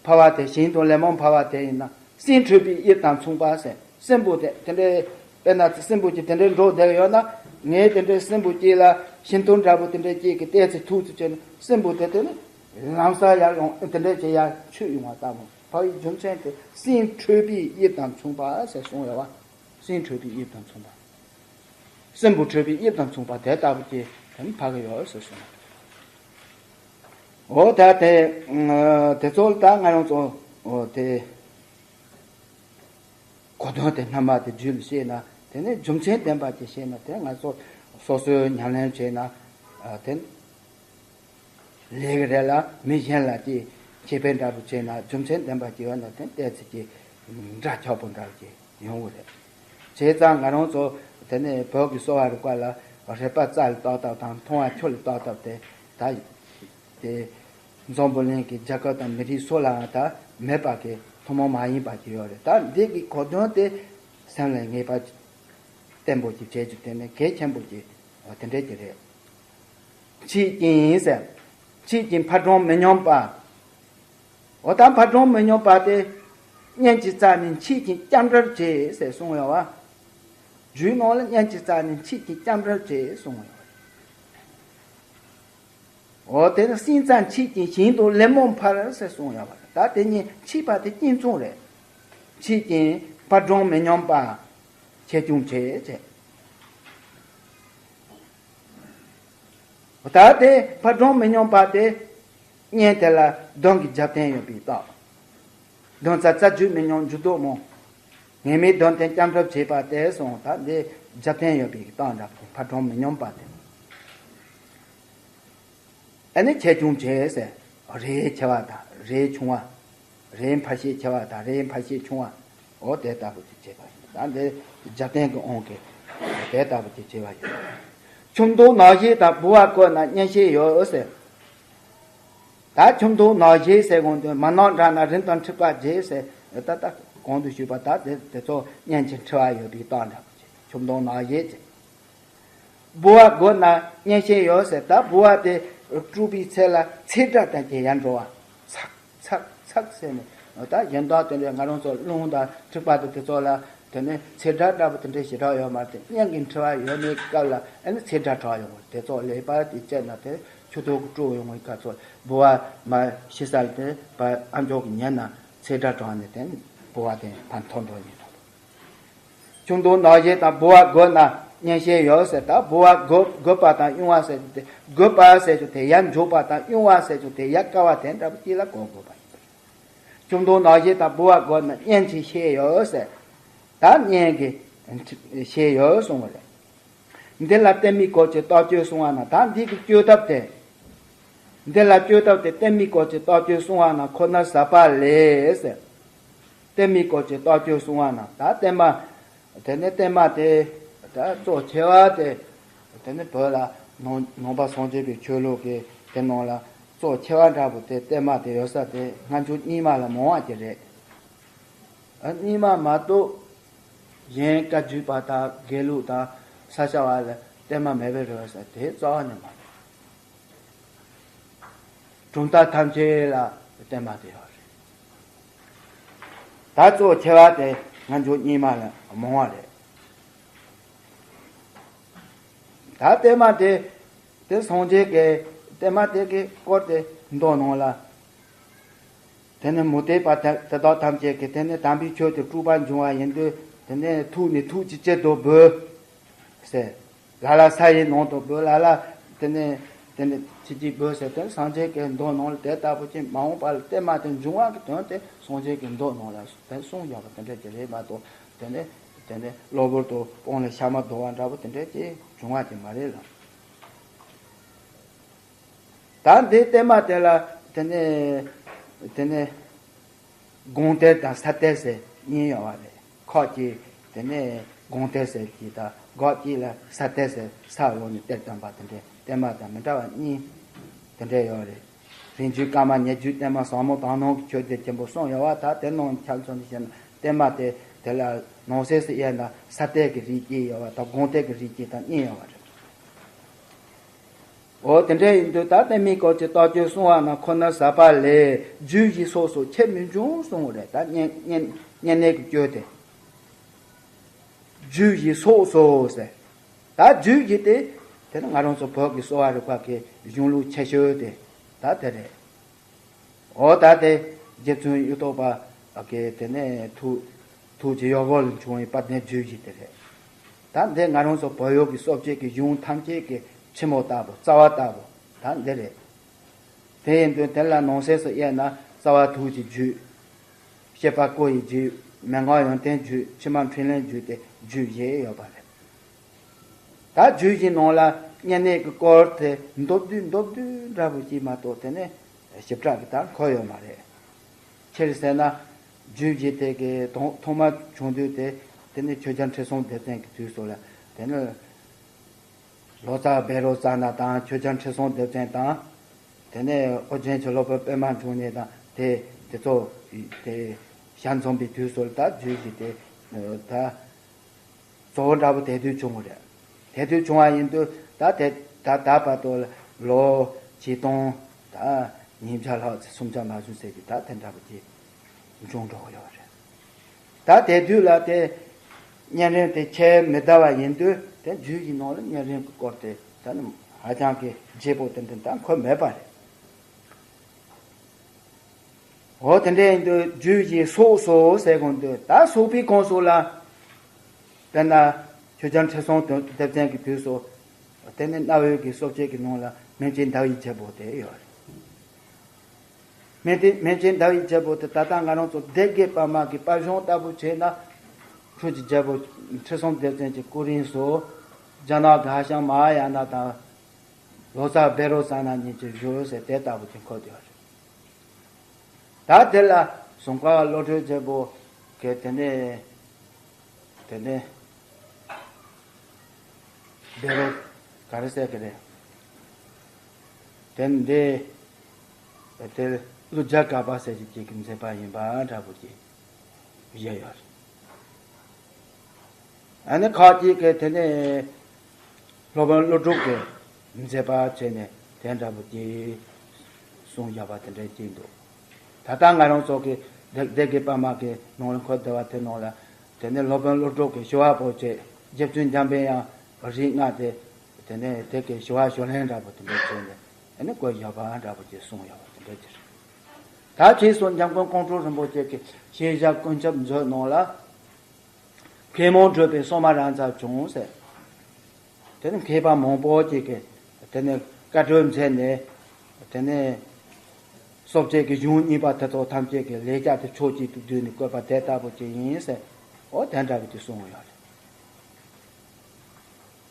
འཕར་བ་དེ་གཞན་དུ་ལན་མོ་འཕར་བ་དེ་ཡིན་ན་སྲིན་ཁྲོས་པའི་དབྱིབས་དང་མཚུངས་པ་ཟེར། སྲིན་པོ་དེ་དེ་འདྲའི་དཔེར་ན་སྲིན་པོ་ཅིག་དེ་འདྲའི་འགྲོ་བསྡད་ཡོད་ན་ངས་དེ་འདྲའི་སྲིན་པོ་ཅིག་ལ་ཤིང་ཐུར་འདྲ་པོ་དེ་འདྲའི་ཅིག་གིས་བལྟས་ཚེ་ཐུག་ཚེ་བྱས་ན་སྲིན་པོ་དེ་དེ་ནི་ལམ་སང་ཡར་ཡོང་དེ་འདྲའི་ཅིག་ཡར་ཆུད་ཡོང་བ་ལྟ་བུ། འཕར་བའི་རྒྱུ་མཚན་དེ་སྲིན་ཁྲོས་པའི་དབྱིབས་དང་མཚུངས་པ་ཟེར་གསུངས་ཡོད་བ། སྲིན་ཁྲོས་པའི་དབྱིབས་དང་མཚུངས་པ། སྲིན་པོ་ཁྲོས་པའི་དབྱིབས་དང་མཚུངས་པ་དེ་ལྟ་བུ་ཅིག་དེ་ནི་འཕར་གི་ཡོད་ཟེར་གསུངས། འོ་ད་དེ་དེ་ཚོ་ལ་ད་ང་རང་ཚོ་འོ་དེ་གོ་དོན་དེ་རྣམ་པ་དེ་རྒྱུད་ལ་ཤེས་ན་དེ་ནི་རྒྱུ་མཚན་ལྡན་པ་ཅིག་ཤེས་ན་དེ་ང་ཚོ་སོ་སོའི་ཉམས་ལེན་བྱས་ན་དེ་ནི། ལས་ཀྱི་རེད་ལ་མི་གཞན་ལ་ཅིག་ཁེ་ཕན་འདྲ་པོ་བྱས་ན་རྒྱུ་མཚན་ལྡན་པ་ཅིག་ཡོད་ན་དེ་ཏོག་ཙམ་ཅིག་འདྲ་ཆགས་པོ་འདྲ་ཅིག་ཡོང་གི་རེད། བྱས་ཙང་ང་རང་ཚོ་དེ་ནས་བོད་ཀྱི་གསོ་བ་རིག་པ་ལ་རེག་པ་རྩ་ལ་བཏགས་ཐབས་དང་མཐོང་བ་ཆུ་ལ་བཏགས་ཐབས་དེ་ད་དེ་ འཛམ་བུ་གླིང་གི་རྒྱལ་ཁབ་དང་མི་རིགས་སུ་ལའང་ད་མེད་པ་གི་ཐུན་མོང་མ་ཡིན་པ་ཅིག་ཡོད་རེད། ད་འདི་གི་གོ་དོན་དེ་སེམས་ལ་ངེས་པ་བརྟན་པོ་ཅིག་བྱེད་རྒྱུ་དེ་ནི་གལ་ཆེན་པོ་ཅིག་དེ་འདྲ་ཅིག་རེད། འཆི་ཞིང་ཟེར། འཆི་ཞིང་ཕར་འགྲོ་མི་སྙམ་པ། འོ་ད་ཕར་འགྲོ་མི་སྙམ་པ་དེ། གཉེན་གྱིས་བཙལ་ནས་འཆི་ཞིང་སྐྱབས་འགྲོར་བྱེད་ཟེར་གསུངས་ཡོད་བ། རྒྱུད་ནང་ལ་གཉེན་གྱིས་བཙལ་ནས་འཆི་ཞིང་སྐྱབས་འགྲོར་བྱེད་གསུངས་ཡོད་བ། འོ་དེ་ནི་སྲིད་རྩ་འཆི་ཞིང་ཞིང་དུ་ལེན་མོ་འཕར་ཟེར་གསུངས་ཡོད་བ། ད་དེ་གཉིས་འཆི་བ་དེ་གཅིག་མཚུངས་རེད། འཆི་ཞིང་ཕར་འགྲོ་མི་སྙམ་པ། ཆེ་ཆུང་བྱེད་ཅེས། ད་དེ་ཕར་འགྲོ་མི་སྙམ་པ་དེ། གཉེན་དེ་ལ་གདོན་གྱི་རྒྱབ་རྟེན་ཡོད་པའི་རྟགས། གདོན་རྩ་རྩ་རྒྱུད་མི་སྙམ་འགྱུར་ལྡོག་མོ། ངེས་མེད་གདོན་དེ་སྐྱབས་འགྲོར་བྱེད་པ་དེ་གསུངས། ད་འདི་རྒྱབ་རྟེན་ཡོད་པའི་རྟགས་འདྲ་པོ་ཕར་འགྲོ་མི་སྙམ་པ་དེ། ཨ་ནི་ཆེ་ཆུང་བྱེད་ཟེར། རེས་ཆེ་བ་དང་རེས་ཆུང་བ། རེས་འཕར་ཤད་ཆེ་བ་དང་རེས་འཕར་ཤད་ཆུང་བ། འོ་དེ་ལྟ་བུ་ཅིག་བྱེད་པ་ཡིན། ད་འདི་རྒྱབ་རྟེན་གྱི་དབང་གིས་དེ་ལྟ་བུ་ཅིག་བྱེད་པ་ཡིན། ཁྱིམ་སྡོང་ནགས་བཞི་དང་ལྦུ་བ་བཀོད་ན་གཉེན་བཤེས་ཡོད་ཟེར། ད་ཁྱིམ་སྡོང་ནགས་བཞི་ཟེར་གོང་དུ་མ་ནག་འདྲ་ན་རིན་དང་འཁྲིག་པ་བརྗེད་ཟེར། ད་ལྟ་གོང་དུ་ཞུས་པ་ད་དེ་དེ་ཚོ་གཉེན་གྱི་འཁྲི་བ་ཡོད་པའི་རྟགས་འདྲ་པོ་ཅིག་ཁྱིམ་སྡོང་ནགས་བཞི་ཅེས། ལྦུ་བ་བཀོད་ན་གཉེན་བཤེས་ཡོད་ཟེར། ད་ལྦུ་བ་དེ་དཀྲུགས་པའི་ཚེ་ལ་ཚེ་སྒྲ་དང་བཅས་ཡར་འགྲོ་བ། ཚག་ཚག་ཚག་ཟེར་ནས། ད་གཞན་དག་དེ་འདྲའི་ང་རང་ཚོ་རླུང་དང་འཁྲིག་པ་དང་དེ་ཚོ་ལ་དེ་ནས་ཚེ་སྒྲ་འདྲ་པོ་དེ་འདྲའི་ཞེ་དྲག་ཡོད་མ་རེད། གཉེན་གྱི་འཁྲི་བ་ཡོད་མེད་སྐབས་ལ་ཨ་ནི་ཚེ་སྒྲ་གྲགས་ཡོང་བ་དེ་ཚོ་ལེགས་པར་དེ་དཔྱད་ན་དེ་ཆུ་ཐོག་གི་དཀྲུགས་ཡོང་བའི་སྐབས་ཚོ་ལྦུ་བ་མ་ཤི་ས་ལ་དེ་ཕར་ཨ་མཆོག་གི་ཉན་ན་ཚེ་སྒྲ་གྲགས་ནས་དེ་ལྦུ་བ་དེ་ཕར་འཐོར་འགྲོ་ཡིན་ནོ། ཁྱིམ་སྡོང་ནགས་བཞི་དང་ལྦུ་བ་བཀོད་ན་གཉེན་བཤེས་ཡོད་ཟེར། ད་ལྦུ་བ་བཀོད་བཀོད་པ་དང་དབྱུང་བ་ཟེར་རྒྱུ་དེ་བཀོད་པ་ཟེར་རྒྱུ་དེ་ཡར་འཇུག་པ་དང་དབྱུང་བ་ཟེར་རྒྱུ་དེ་ཡར་དཀའ་བ་དེ་འདྲ་པོ་ཅིག་ལ་གོ་དགོས་པ་ཡིན། ཁྱིམ་སྡོང་ནགས་བཞི་དང་ལྦུ་བ་བཀོད་ན་གཉེན་གྱི་བཤེས་ཡོད་ཟེར། ད་གཉེན་གྱི་བཤེས་ཡོད་གསུངས་པ་རེད། འདི་ལ་གཏད་མའི་སྐོར་གྱི་རྟགས་བཅུ་གསུང་བ་ན་ད་འདི་གི་བཅོས་ཐབས་དེ། འདི་ལ་བཅོས་ཐབས་དེ་གཏད་མའི་སྐོར་གྱི་རྟགས་བཅུ་གསུང་བ་ན་ཁོ་ནར་ཟད་པ་ལས་ཟེར། གཏད་མའི་སྐོར་གྱི་རྟགས་བཅུ་གསུང་བ་ན་ད་གཏད་མ། དེ་ནས་གཏད་མ་དེ་ད་གཙོ་ཆེ་བ་དེ། དེ་ནས་བོད་ལ་ནང་ནང་པ་སངས་རྒྱས་པའི་ཆོས་ལུགས་ཀྱི་དེ་ནང་ལ་གཙོ་ཆེ་བ་འདྲ་པོ་དེ་གཏད་མ་དེ་ཡོད་ས་དེ་སྔ་འགྱུར་རྙིང་མ་ལ་མང་བ་ཅིག་རེད། ཨ་རྙིང་མ་མ་གཏོགས་གཞན་བཀའ་བརྒྱུད་པ་དང་དགེ་ལུགས་དང་ས་སྐྱ་བ་ལ་གཏད་མ་མེད་པའི་རེད་ས་དེ་རྩ་བ་ནས་མ་རེད། གྲུབ་མཐའ་ཐམས་ཅད་ལ་གཏད་མ་དེ་ཡོད་རེད། ད་གཙོ་ཆེ་བ་དེ་སྔ་འགྱུར་རྙིང་མ་ལ་མང་བ་རེད། ད་གཏད་མ་དེ་དེ་སངས་རྒྱས་ཀྱི་གཏད་མ་དེ་གི་སྐོར་དེ་མདོ་ནང་ལ། དེ་ནི་མུ་སྟེགས་པ་དེ་དེ་དག་ཐམས་ཅད་ཀྱིས་དེ་ནི་དམ་པའི་ཆོས་དེ་དཀྲུགས་པར་འབྱུང་བ་ཡིན་དུས་དེ་ནི་ཐུགས་ནས་ཐུགས་ཀྱི་དཀྱིལ་དུ་འབུལ། ཟེར། ལ་ལ་ས་ཡི་ནང་དུ་འབུལ། ལ་ལ་དེ་ནི་དེ་ནི་ཚིག་གཅིག་འབུལ་ཟེར་དེ་སངས་རྒྱས་ཀྱི་མདོ་ནང་ལ་དེ་ལྟ་བུ་ཅིག་མ་འོངས་པ་ལ་གཏད་མ་དེ་འབྱུང་བ་གི་དོན་དེ་སངས་རྒྱས་ཀྱི་མདོ་ནང་ལ་དེ་གསུངས་ཡོད་པ་དེ་འདྲ་ཅིག་རེད་མ་གཏོགས་དེ་ནི་དེ་ནི་གློ་བུར་དུ་སྤང་ལ་ཤ་མ་རྡོལ་བ་འདྲ་པོ་དེ་འདྲ་ཅིག་འབྱུང་བ་ཅིག་མ་རེད་ལ། ད་འདི་གཏད་མ་དེ་ལ་དེ་ནས་དེ་ནས་དགོངས་གཏད་དང་ས་གཏད་ཟེར་གཉིས་ཡོད་པ་རེད། ཁ་ཅིག་དེ་ནས་དགོངས་གཏད་ཟེར་གྱི་དང་སྒོ་གཅིག་ལ་ས་གཏད་ཟེར་ས་འོག་ནས་གཏད་བཏང་པ་དེ་འདྲའི་གཏད་མ་དང་མི་འདྲ་བ་གཉིས་དེ་འདྲ་ཡོད་རེད། རིང་བརྒྱུད་བཀའ་མ་ཉེ་བརྒྱུད་གཏད་མ་ཟབ་མོ་དག་སྣང་གི་ཆོས་སྡེ་ཆེན་པོ་གསུམ་ཡོད་པ་ད་དེ་ནང་ཁྱབ་ཚུལ་ནས་བཤད་ན་གཏད་མ་དེ་དེ་ལ་ནང་གསེས་སུ་དབྱེ་ན་ས་གཏད་ཀྱི་རིགས་གཅིག་ཡོད་པ་དང་དགོངས་གཏད་ཀྱི་རིགས་གཅིག་དང་གཉིས་ཡོད་པ་རེད། འོ་དེ་འདྲ་ཡིན་དུས་ད་གཏད་མའི་སྐོར་གྱི་རྟགས་བཅུ་གསུང་བ་ན་ཁོ་ནར་ཟད་པ་ལས་རྒྱུད་བཞི་སོགས་སུ་ཁྱད་མི་འབྱུང་གསུངས་པ་རེད། ད་བསྙེན་བསྙེན་བསྙེན་གནས་ཀྱི་བཅོས་དེ། རྒྱུད་བཞི་སོགས་སུ་ཟེར། ད་རྒྱུད་བཞི་དེ་དེ་ནི་ང་རང་ཚོ་བོད་ཀྱི་གསོ་བ་རིག་པ་གི་གཞུང་ལུགས་ཆེ་ཤོས་དེ་ད་དེ་རེད། འོ་ད་དེ་རྗེ་བཙུན་གཡུ་ཐོག་པ་གི་དེ་ནས་ཐུགས་ཐུགས་ཀྱི་གཡོ་འགུལ་ལ་བྱུང་བའི་དཔལ་ལྡན་རྒྱུད་བཞི་དེ་རེད། ད་འདི་ང་རང་ཚོ་བོད་ཡུལ་གྱི་སྲོལ་འབྱེད་ཀྱི་གཞུང་ཐམས་ཅད་ཀྱི་ཕྱི་མོ་ལྟ་བུ་རྩ་བ་ལྟ་བུ་ད་འདི་རེད། དེ་ཡིན་དུས་དེ་ལ་ནང་གསེས་སུ་དབྱེ་ན་རྩ་བ་ཐུགས་ཀྱི་རྒྱུད། བཤད་པ་སྐུ་ཡི་རྒྱུད། མན་ངག་ཡོན་ཏན་རྒྱུད། ཕྱི་མ་འཕྲིན་ལས་རྒྱུད་དེ་རྒྱུད་བཞི་ཡོད་པ་རེད། ད་རྒྱུད་བཞིའི་ནང་ལ་བསྙེན་གནས་ཀྱི་སྐོར་དེ་མདོར་བསྡུས་མདོར་བསྡུས་འདྲ་པོ་ཅིག་མ་གཏོགས་དེ་ནས་ཞིབ་ཕྲ་གི་ད་འཁོད་ཡོད་མ་རེད། ཕྱིར་ཟེར་ན། རྒྱུད་བཞི་དེ་གི་ཐོག་ཐོག་མ་བྱུང་དུས་དེ་དེ་ནི་ཆོས་རྒྱལ་ཁྲི་སྲོང་ལྡེ་བཙན་གྱི་དུས་སུ་ལ་དེ་ནི་ལོ་ཙཱ་བཻ་རོ་ཙ་ན་དང་ཆོས་རྒྱལ་ཁྲི་སྲོང་ལྡེ་བཙན་དང་། དེ་ནས་ཨོ་རྒྱན་གྱི་སློབ་དཔོན་པདྨ་འབྱུང་གནས་དང་དེ་དེ་ཚོ་དེ་ཞལ་འཛོམས་པའི་དུས་སུ་ད་རྒྱུད་བཞི་དེ་ད་གཙོ་བོ་འདྲ་པོ་དེ་དུས་བྱུང་བ་རེད། དེ་དུས་བྱུང་བ་ཡིན་དུས་ད་དེ་ད་ད་བར་དུ་ལོ་ཆིག་སྟོང་ད་ཉིས་བརྒྱ་ལྷག་ཙམ་སུམ་བརྒྱ་མ་ཟིན་ཟེར་གྱི་ད་དེ་འདྲ་པོ་ཅིག་འབྱུང་འགྲོ་གི་ཡོད་རེད། ད་དེ་དུས་ལ་དེ་བརྙན་རིས་དེ་ཁྱད་མི་བདའ་བ་ཡིན་དུས་དེ་རྒྱུད་ཀྱི་ནང་ལ་བརྙན་རིས་ཀྱི་སྐོར་དེ་ད་ནི་ཧ་ཅང་གི་བརྗེ་པོ་དེ་འདྲ་ད་འཁོད་མེད་པ་རེད། འོ་དེ་འདྲ་ཡིན་དུས་རྒྱུད་ཀྱི་སོགས་སོ་ཟེར་དགོས་འདུག་ད་སོགས་པའི་ཁོངས་སུ་ལ་དཔེར་ན་ཆོས་རྒྱལ་ཁྲི་སྲོང་ལྡེ་བཙན་གྱི་དུས་སུ་དེ་ནི་གནའ་བོའི་གི་སྲོལ་འབྱེད་ཀྱི་ནང་ལ་སྨན་བྱེད་ཟླ་བའི་རྒྱལ་པོ་དེ་ཡོད་རེད། སྨན་དེ་སྨན་བྱེད་ཟླ་བའི་རྒྱལ་པོ་དེ་ད་ལྟ་ང་རང་ཚོ་སྡེ་དགེ་པད་མ་གི་པར་གཞུང་ལྟ་བུ་བྱས་ན་ཁྲུས་ཀྱི་རྒྱལ་པོ་ཁྲི་སྲོང་ལྡེ་བཙན་གྱི་སྐུ་རིང་སུ་རྒྱ་ནག་གི་ཧ་ཤང་མ་ཧཱ་ཡ་ན་དང་། ལོ་ཙཱ་བཻ་རོ་ཙ་ན་གཉིས་ཀྱིས་བཞུགས་ཟེར་དེ་ལྟ་བུ་ཅིག་འཁོད་ཡོད་རེད། ད་དེ་ལ་ཟུང་བཀའ་བློ་གྲོས་རྒྱལ་པོ་གི་དེ་ནས་དེ་ནས་བཻ་རོ་ག་རེ་ཟེར་གི་རེད། དེ་འདི་དེ་ཀླུ་རྒྱལ་བཀའ་པ་ཟེར་གྱི་ཅིག་གིས་མཛད་པ་ཡིན་པ་འདྲ་པོ་ཅིག་བཞག་ཡོད་རེད། ཨ་ནི་ཁ་ཅིག་གིས་དེ་ནས་སློབ་དཔོན་ཀླུ་སྒྲུབ་ཀྱིས་མཛད་པ་བྱས་ནས་དེ་འདྲ་པོ་ཅིག་གསུངས་བཞག་པ་དེ་འདྲ་ཅིག་འདུག་ད་ལྟ་ང་རང་ཚོ་གི་སྡེ་སྡེ་དགེ་པད་མ་གི་ནང་ལ་འཁོད་བསྡད་པ་དེ་ནང་ལ་དེ་ནས་སློབ་དཔོན་ཀླུ་སྒྲུབ་ཀྱིས་ཞི་བ་པོ་བྱས། རྗེ་བཙུན་འཇམ་པའི་དབྱངས་རིགས་ལྔ་དེ་དེ་ནས་དེ་གི་ཞི་བ་ཞུ་ལེན་འདྲ་པོ་དེ་འདྲ་བྱས་ནས་ཨ་ནི་བཀོད་བཞག་པ་འདྲ་པོ་ཅིག་གསུངས་ཡོད་པ་དེ་འདྲ་ཅིག་རེད། ད་རྗེས་སུ་འཇམ་མགོན་ཀོང་སྤྲུལ་རིན་པོ་ཆེ་གིས་ཤེས་བྱ་ཀུན་ཁྱབ་མཛོད་ནང་ལ། མཁས་མང་བགྲོད་པའི་སོ་མ་རང་ཙམ་བྱུང་ཟེར། དེ་ནི་མཁས་པ་མང་པོ་ཅིག་གིས་དེ་ནི་བཀའ་གྲོས་མཛད་ནས་དེ་ནི་སྲོལ་འབྱེད་ཀྱི་གཞུང་གཉིས་པ་དེ་ཚོ་ཐམས་ཅད་ཀྱི་ལེགས་སྦྱར་དེ་ཕྱོགས་གཅིག་ཏུ་བསྡུས་ནས་བཀོད་པ་དེ་ལྟ་བུ་ཅིག་ཡིན་ཟེར། འོ་དེ་འདྲ་བོ་ཅིག་གསུངས་ཡོད་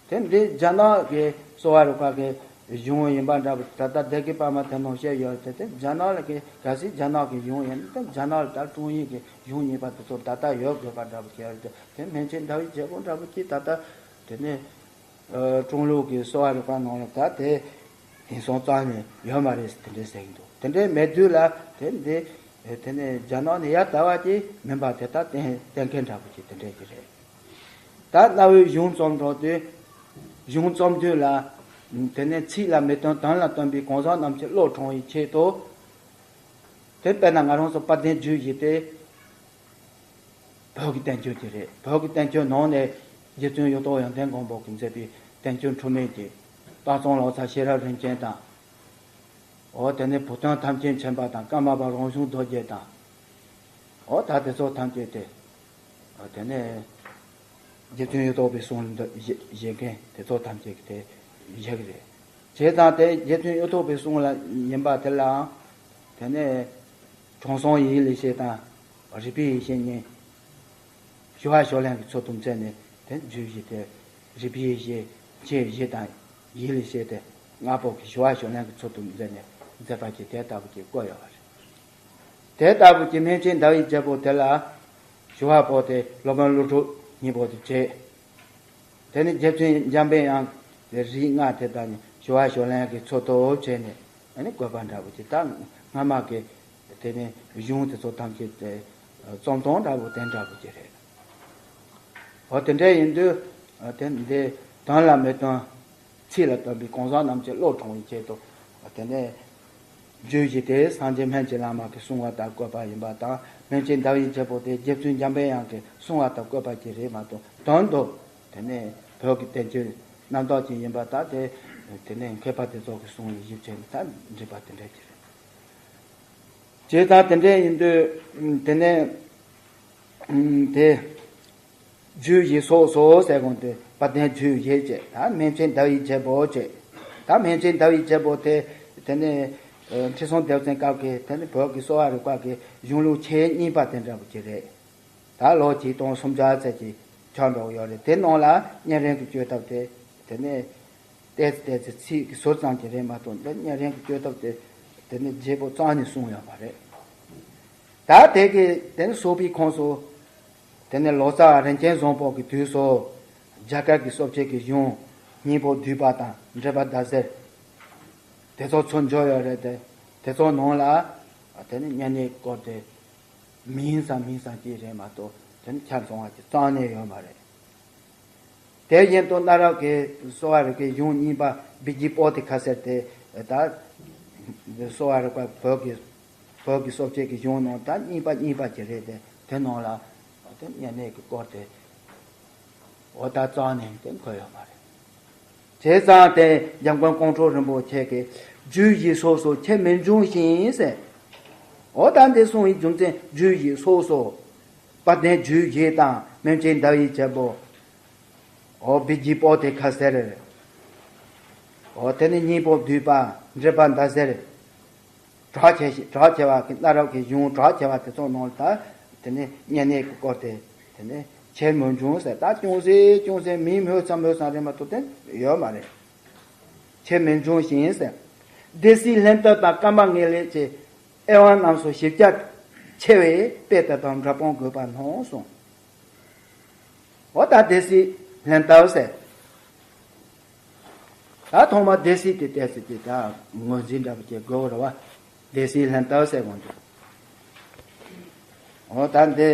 རེད། དེ་འདི་རྒྱ་ནག་གི་གསོ་བ་རིག་པ་གི་གཞུང་ཡིན་པ་འདྲ་བོ་ད་ལྟ་སྡེ་དགེ་པད་མ་དེ་ནང་བཤད་ཡོད་དེ། དེ་རྒྱ་ནག་ལ་གི་གལ་སྲིད་རྒྱ་ནག་གི་གཞུང་ཡིན་ན་དེ་རྒྱ་ནག་ལ་ད་ཀྲུང་དབྱང་གི་གཞུང་གཉིས་པ་དེ་ཚོ་ད་ལྟ་ཡོད་དགོས་པ་འདྲ་བོ་བྱས་ཡོད་དེ། དེ་སྨན་བྱེད་ཟླ་བའི་རྒྱལ་པོ་འདྲ་བོ་ཅིག་ད་ལྟ་དེ་ནས་ཀྲུང་ལུགས་ཀྱི་གསོ་བ་རིག་པ་ནང་ལ་ད་དེ་དེང་སང་རྩ་ནས་ཡོད་མ་རེད་ཟེར་དེ་འདྲས་ཟེར་གྱི་འདུག་དེ་འདྲས་མེད་དུས་ལ་དེ་འདི་དེ་ནས་རྒྱ་ནག་ནས་ཡར་དར་བ་ཅིག་མིན་པ་དེ་ལྟར་གཏན་གཏན་འཁེལ་འདྲ་བོ་ཅིག་དེ་འདྲས་ཅིག་རེད། ད་གནའ་བོའི་གཞུང་རྩོམ་འགྲོ་དུས་གཞུང་རྩོམ་དུས་ལ་དེ་ནས་ཚིག་ལ་མི་རྟོན་དོན་ལ་རྟོན་པའི་གང་ཟག་རྣམས་ཀྱི་བློ་དྲང་བའི་ཆེད་དུ། དེ་དཔེར་ན་ང་རང་ཚོ་དཔལ་ལྡན་རྒྱུད་བཞི་སྟེ། བོད་ཀྱི་བསྟན་བཅོས་ཅིག་རེད། བོད་ཀྱི་བསྟན་བཅོས་ནང་ནས་རྗེ་བཙུན་གཡུ་ཐོག་ཡོན་ཏན་མགོན་པོ་གིས་མཛད་པའི་བསྟན་བཅོས་འཁྲུལ་མེད་ཀྱི་སྟག་ཚང་ལོ་ཙཱ་ཤེས་རབ་རིན་ཆེན་དང་། འོ་དེ་ནས་བུ་སྟོན་ཐམས་ཅད་མཁྱེན་པ་དང་ཀརྨ་པ་རང་བྱུང་རྡོ་རྗེ་དང་། འོ་ད་དེ་ཚོ་ཐམས་ཅད་དེ། འོ་དེ་ནས་རྗེ་བཙུན་གཡུ་ཐོག་པའི་གསུང་ལ་འདི་བཞེད་བཞེད་མཁན་དེ་ཚོ་ཐམས་ཅད་ཀྱིས་དེ་བཞེད་ཀྱི་རེད། བྱས་ཙང་དེ་རྗེ་བཙུན་གཡུ་ཐོག་པའི་གསུང་ལ་ཡིན་པ་དེ་ལའང་། དེ་ནས་དྲང་སྲོང་ཡིད་ལས་སྐྱེས་དང་རིག་པའི་ཡེ་ཤེས་གཉིས། ཞི་བ་ཞོ་ལན་གྱི་ཚུལ་དུ་མཛད་ནས་དེ་རྒྱུད་བཞི་དེ་རིག་པའི་ཡེ་ཤེས་མཆེད་བཞི་དང་ཡིད་ལས་སྐྱེས་ཏེ་ལྔ་པོ་གི་ཞི་བ་ཞོ་ལན་གྱི་ཚུལ་དུ་མཛད་ནས་མཛད་པ་ཅིག་དེ་ལྟ་བུ་ཅིག་བཀོད་ཡོད་པ་རེད། དེ་ལྟ་བུ་ཅིག་སྨན་བྱེད་ཟླ་བའི་རྒྱལ་པོ་དེ་ལ་ཞི་བ་པོ་དེ་སློབ་དཔོན་ཀླུ་སྒྲུབ་གཉིས་པོ་དེ་བྱས། དེ་ནས་རྗེ་བཙུན་འཇམ་པའི་དབྱངས་ཀྱི་རིགས་ལྔ་དེ་དག་ནི་ཞི་བ་ཞོ་ལན་གྱི་ཚུལ་དུ་བྱས་ནས་ཨ་ནི་བཀོད་པ་འདྲ་བོ་ཅིག་ད་སྔ་མ་གི་དེ་ནས་གཞུང་དེ་ཚོ་ཐམས་ཅད་དེ་རྩོམ་སྟངས་འདྲ་བོ་དེ་འདྲ་བོ་ཅིག་རེད། འོ་དེ་འདྲ་ཡིན་དུས་དེ་འདི་དོན་ལ་མི་རྟོན། ཚིག་ལ་རྟོན་པའི་གང་ཟག་རྣམས་ཀྱི་བློ་དྲང་བའི་ཆེད་དུ། དེ་ནས་རྒྱུད་བཞི་དེ་སངས་རྒྱས་སྨན་གྱི་བླ་མ་གིས་གསུངས་པ་ལྟར་བཀོད་པ་ཡིན་པ་དང་། སྨན་བྱེད་ཟླ་བའི་རྒྱལ་པོ་དེ་རྗེ་བཙུན་འཇམ་པའི་དབྱངས་ཀྱིས་གསུངས་པ་ལྟར་བཀོད་པ་ཅིག་རེད་མ་གཏོགས། དོན་དུ་དེ་ནས་བོད་ཀྱི་བསྟན་བཅོས་རྣམ་དག་ཅིག་ཡིན་པ་དང་། དེ་དེ་ནས་མཁས་པ་དེ་ཚོ་གིས་གསུངས་པའི་གཞི་བྱས་ནས་ད་འགྲིག་པ་དེ་འདྲ་ཅིག་རེད། བྱས་ཙང་དེ་འདྲ་ཡིན་དུས་དེ་ནས་དེ། རྒྱུད་བཞི་སོགས་སོ་ཟེར་གོང་དེ་དཔལ་ལྡན་རྒྱུད་བཞི་བྱས། ད་སྨན་བྱེད་ཟླ་བའི་རྒྱལ་པོ་བྱས། ད་སྨན་བྱེད་ཟླ་བའི་རྒྱལ་པོ་དེ་དེ་ནས་ཁྲི་སྲོང་ལྡེ་བཙན་སྐབས་ཀྱི་དེ་ནས་བོད་ཀྱི་གསོ་བ་རིག་པ་གི་གཞུང་ལུགས་ཆེས་རྙིང་པ་དེ་འདྲ་པོ་ཅིག་རེད། ད་ལོ་ཆིག་སྟོང་སུམ་བརྒྱ་ཙམ་ཅིག་ཆགས་འགྲོ་གི་ཡོད་རེད། དེ་ནང་ལ་བརྙན་རིས་ཀྱི་བཅོས་ཐབས་དེ་དེ་ནས་ཏོག་ཙམ་ཏོག་ཙམ་ཚིག་གི་ཟུར་ཙམ་ཅིག་རེད་མ་གཏོགས། འདི་བརྙན་རིས་ཀྱི་བཅོས་ཐབས་དེ་དེ་ནས་བརྗེ་པོ་རྩ་ནས་གསུངས་ཡོད་མ་རེད། ད་དེ་གི་དེ་ནས་སོགས་པའི་ཁོངས་སུ། དེ་ནས་ལོ་ཙཱ་བ་རིན་ཆེན་བཟང་པོ་གི་དུས་སུ་རྒྱ་གར་གྱི་གསོ་དཔྱད་ཀྱི་གཞུང་སྙིང་པོ་བསྡུས་པ་དང་འགྲེལ་པ་ཟླ་ཟེར། དེ་ཚོ་ཚུར་འབྱོར་ཡོད་རེད་དེ། དེ་ཚོ་ནང་ལ་དེ་ནི་བསྙེན་གནས་སྐོར་དེ་མིང་ཙམ་མིང་ཙམ་གཅིག་རེད་མ་གཏོགས་དེ་ནི་ཆ་ཚང་བ་གི་རྩ་ནས་ཡོད་མ་རེད། དེ་བཞིན་དུ་གནའ་རབས་ཀྱི་གསོ་བ་རིག་པའི་གཞུང་རྙིང་པ་བི་ཇི་པོ་ཏི་ཁ་ཟེར་དེ་ད་གསོ་བ་རིག་པ་བོད་ཀྱི་བོད་ཀྱི་གསོ་དཔྱད་ཀྱི་གཞུང་ནང་ད་རྙིང་པ་རྙིང་པ་ཅིག་རེད་དེ། དེ་ནང་ལ་དེ་བསྙེན་གནས་ཀྱི་སྐོར་དེ་འོ་ད་རྩ་ནས་དེ་འཁོད་ཡོད་མ་རེད། བྱས་ཙང་དེ་འཇམ་མགོན་ཀོང་སྤྲུལ་རིན་པོ་ཆེ་གིས་རྒྱུད་བཞི་སོ་སོ་ཁྱད་མི་འབྱུང་ཞིང་ཟེར། འོ་ད་འདི་གསུང་བའི་རྒྱུ་མཚན་རྒྱུད་བཞི་སོ་སོ། དཔལ་ལྡན་རྒྱུད་བཞི་དང་སྨིན་བྱེད་ཟླ་བའི་བྱེད་པོ། འོ་བི་ཇི་པོ་ཏི་ཁ་ཟེར། འོ་དེ་ནི་སྙིང་པོ་བསྡུས་པ་འགྲེལ་པ་མདའ་ཟེར། གྲགས་ཆེ་ཞིང་གྲགས་ཆེ་བ་གི་གནའ་རབས་ཀྱི་གཞུང་གྲགས་ཆེ་བ་དེ་ཚོ་ནང་ལ་ད་དེ་ནི་བསྙེན་གནས་ཀྱི་སྐོར་དེ་དེ་ནི་ཁྱད་མི་འབྱུང་ཟེར། ད་ཅུང་ཟད་ཅུང་ཟད་མིང་སྨོས་ཙམ་སྨོས་ཙམ་རེད་མ་གཏོགས་དེ་ཡོད་མ་རེད། ཁྱད་མི་འབྱུང་ཞིང་ཟེར། སྡེ་སྲིད་ལྷན་ཐབས་དང་བཀའ་མ་ངེས་ལེགས་ཀྱི་དབྱེ་བ་རྣམས་སུ་ཞིབ་ཆ་ཆེ་བས་དཔེ་དེ་དང་འདྲ་སྤོང་དགོས་པར་སྣང་གསུངས། འོ་ད་སྡེ་སྲིད་ལྷན་ཐབས་ཟེར། ད་ཐོག་མར་སྡེ་སྲིད་དེ་བལྟས་ཚེ་དེ་ད་ངོས་འཛིན་འདྲ་པོ་བྱེད་དགོས་རེད་བ། སྡེ་སྲིད་ལྷན་ཐབས་ཟེར་དགོས་འདུག་འོ་ད་འདི་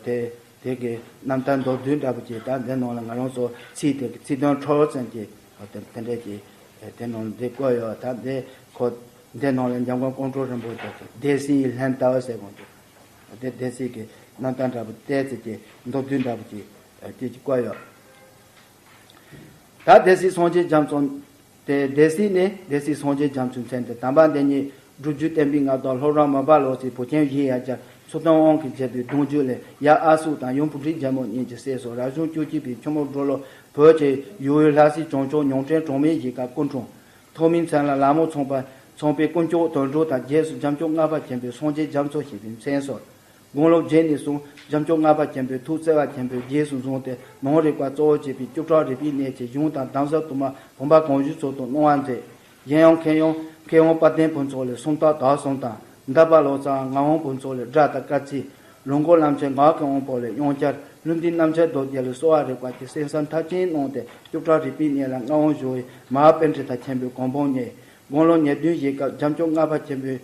དེ་དེ་གི་རྣམ་ཐར་མདོར་བསྡུས་འདྲ་པོ་ཅིག་ད་འདི་ནང་ལ་ང་རང་ཚོ་ཚིག་དེ་གི་ཚིག་དོན་འཕྲོ་ཙམ་གྱི་འོ་དེ་དེ་འདྲ་ཅིག་དེ་ནང་འདི་བཀོད་ཡོད། ད་འདི་ཁོ་འདི་ནང་ལ་འཇམ་མགོན་ཀོང་སྤྲུལ་རིན་པོ་ཆེ་གི་སྡེ་སྲིད་ལྷན་ཐབས་ཟེར་དགོས་འདུག་དེ་སྡེ་སྲིད་ཀྱི་རྣམ་ཐར་འདྲ་པོ་བལྟས་ཚེ་ཀྱི་མདོར་བསྡུས་འདྲ་པོ་ཅིག་ཅིག་ཅིག་བཀོད་ཡོད། ད་སྡེ་སྲིད་སངས་རྒྱས་རྒྱ་མཚོ་སྟེ། སྡེ་སྲིད་ནི་སྡེ་སྲིད་སངས་རྒྱས་རྒྱ་མཚོའི་མཚན་ཏེ། དམ་པ་འདི་ཉིད་སྒྲུབ་བརྒྱུད་བསྟན་པའི་མངའ་བདག་ལྷོ་བྲག་མར་པ་ལོ་ཙཱའི་བུ་ཆེན་བཞི་ཡ་གྱལ་ཚུལ་སྟོན་དབང་གིས་མཛད་པའི་གདུང་རྒྱུད་ལས། ཡབ་ཨ་སུག་དང་ཡུམ་བུ་ཁྲིད་རྒྱལ་མོ་གཉིས་ཀྱི་སྲས་སུ་རབ་བྱུང་བཅུ་གཅིག་པའི་ཆུ་མོ་སྦྲུལ་ལོར་བོད་ཀྱི་ཡུལ་དབུས་ལྷ་སའི་བྱང་ཕྱོགས་ཉང་བྲན་གྲོང་མིའི་གཞིས་ཀ་སྐུ་འཁྲུངས། ཐོག་མའི་མཚན་ལ་ལ་མོ་ཚངས་པ་ཚངས་པའི་དཀོན་མཆོག་དོན་གྲུབ་དང་། རྗེས་སུ་འཇམ་མཆོག་ལྔ་པ་ཆེན་པོའི་སངས་རྒྱས་རྒྱ་མཚོ་ཞེས་པའི་མཚན་གསོལ། དགུང་ལོ་བརྒྱད་ནས་བཟུང་འཇམ་མཆོག་ལྔ་པ་ཆེན་པོའི་ཐུགས་བརྩེ་བ་ཆེན་པོས་རྗེས་སུ་བཟུང་སྟེ། ནང་རིག་པ་གཙོ་བོ་བྱས་པའི་བཅུ་ཕྲག་རིག་པའི་གནས་ཀྱི་གཞུང་དང་གདམས་ཟབ་དུ་མ་བུམ་པ་གང་བྱོའི་ཚུལ་དུ་གནང་བ་མཛད། གཞན་ཡང་མཁས་དབང་མཁས་དབང་དཔལ་ལྡན་ཕུན་ཚོགས་ལས་སུམ་རྟགས་དག་གསུམ་དང་། འདམ་པ་ལོ་ཙཱ་ངག་དབང་ཕུན་ཚོགས་ལས་སྒྲ་དང་སྐར་རྩིས། ལུང་སྐོར་བླ་མཆོད་ངག་གི་དབང་པོ་ལས་དབྱངས་འཆར། ལྷུན་སྡེ་རྣམ་འཆར་རྡོ་རྗེ་ལས་གསོ་བ་རིག་པ་གི་གསན་བསམ་མཐར་ཕྱིན་གནང་སྟེ། བཅུ་ཕྲག་རིག་པའི་གནས་ལ་མངའ་དབང་ཞུ་བའི་མ་ཧཱ་པཎྜི་ཏ་ཆེན་པོའི་གོ་འཕང་བརྙེས། དགུང་ལོ་ཉེར་བདུན་བཞེས་སྐབས་འཇམ་མཆོག་ལྔ་པ་ཆེན་པོའི་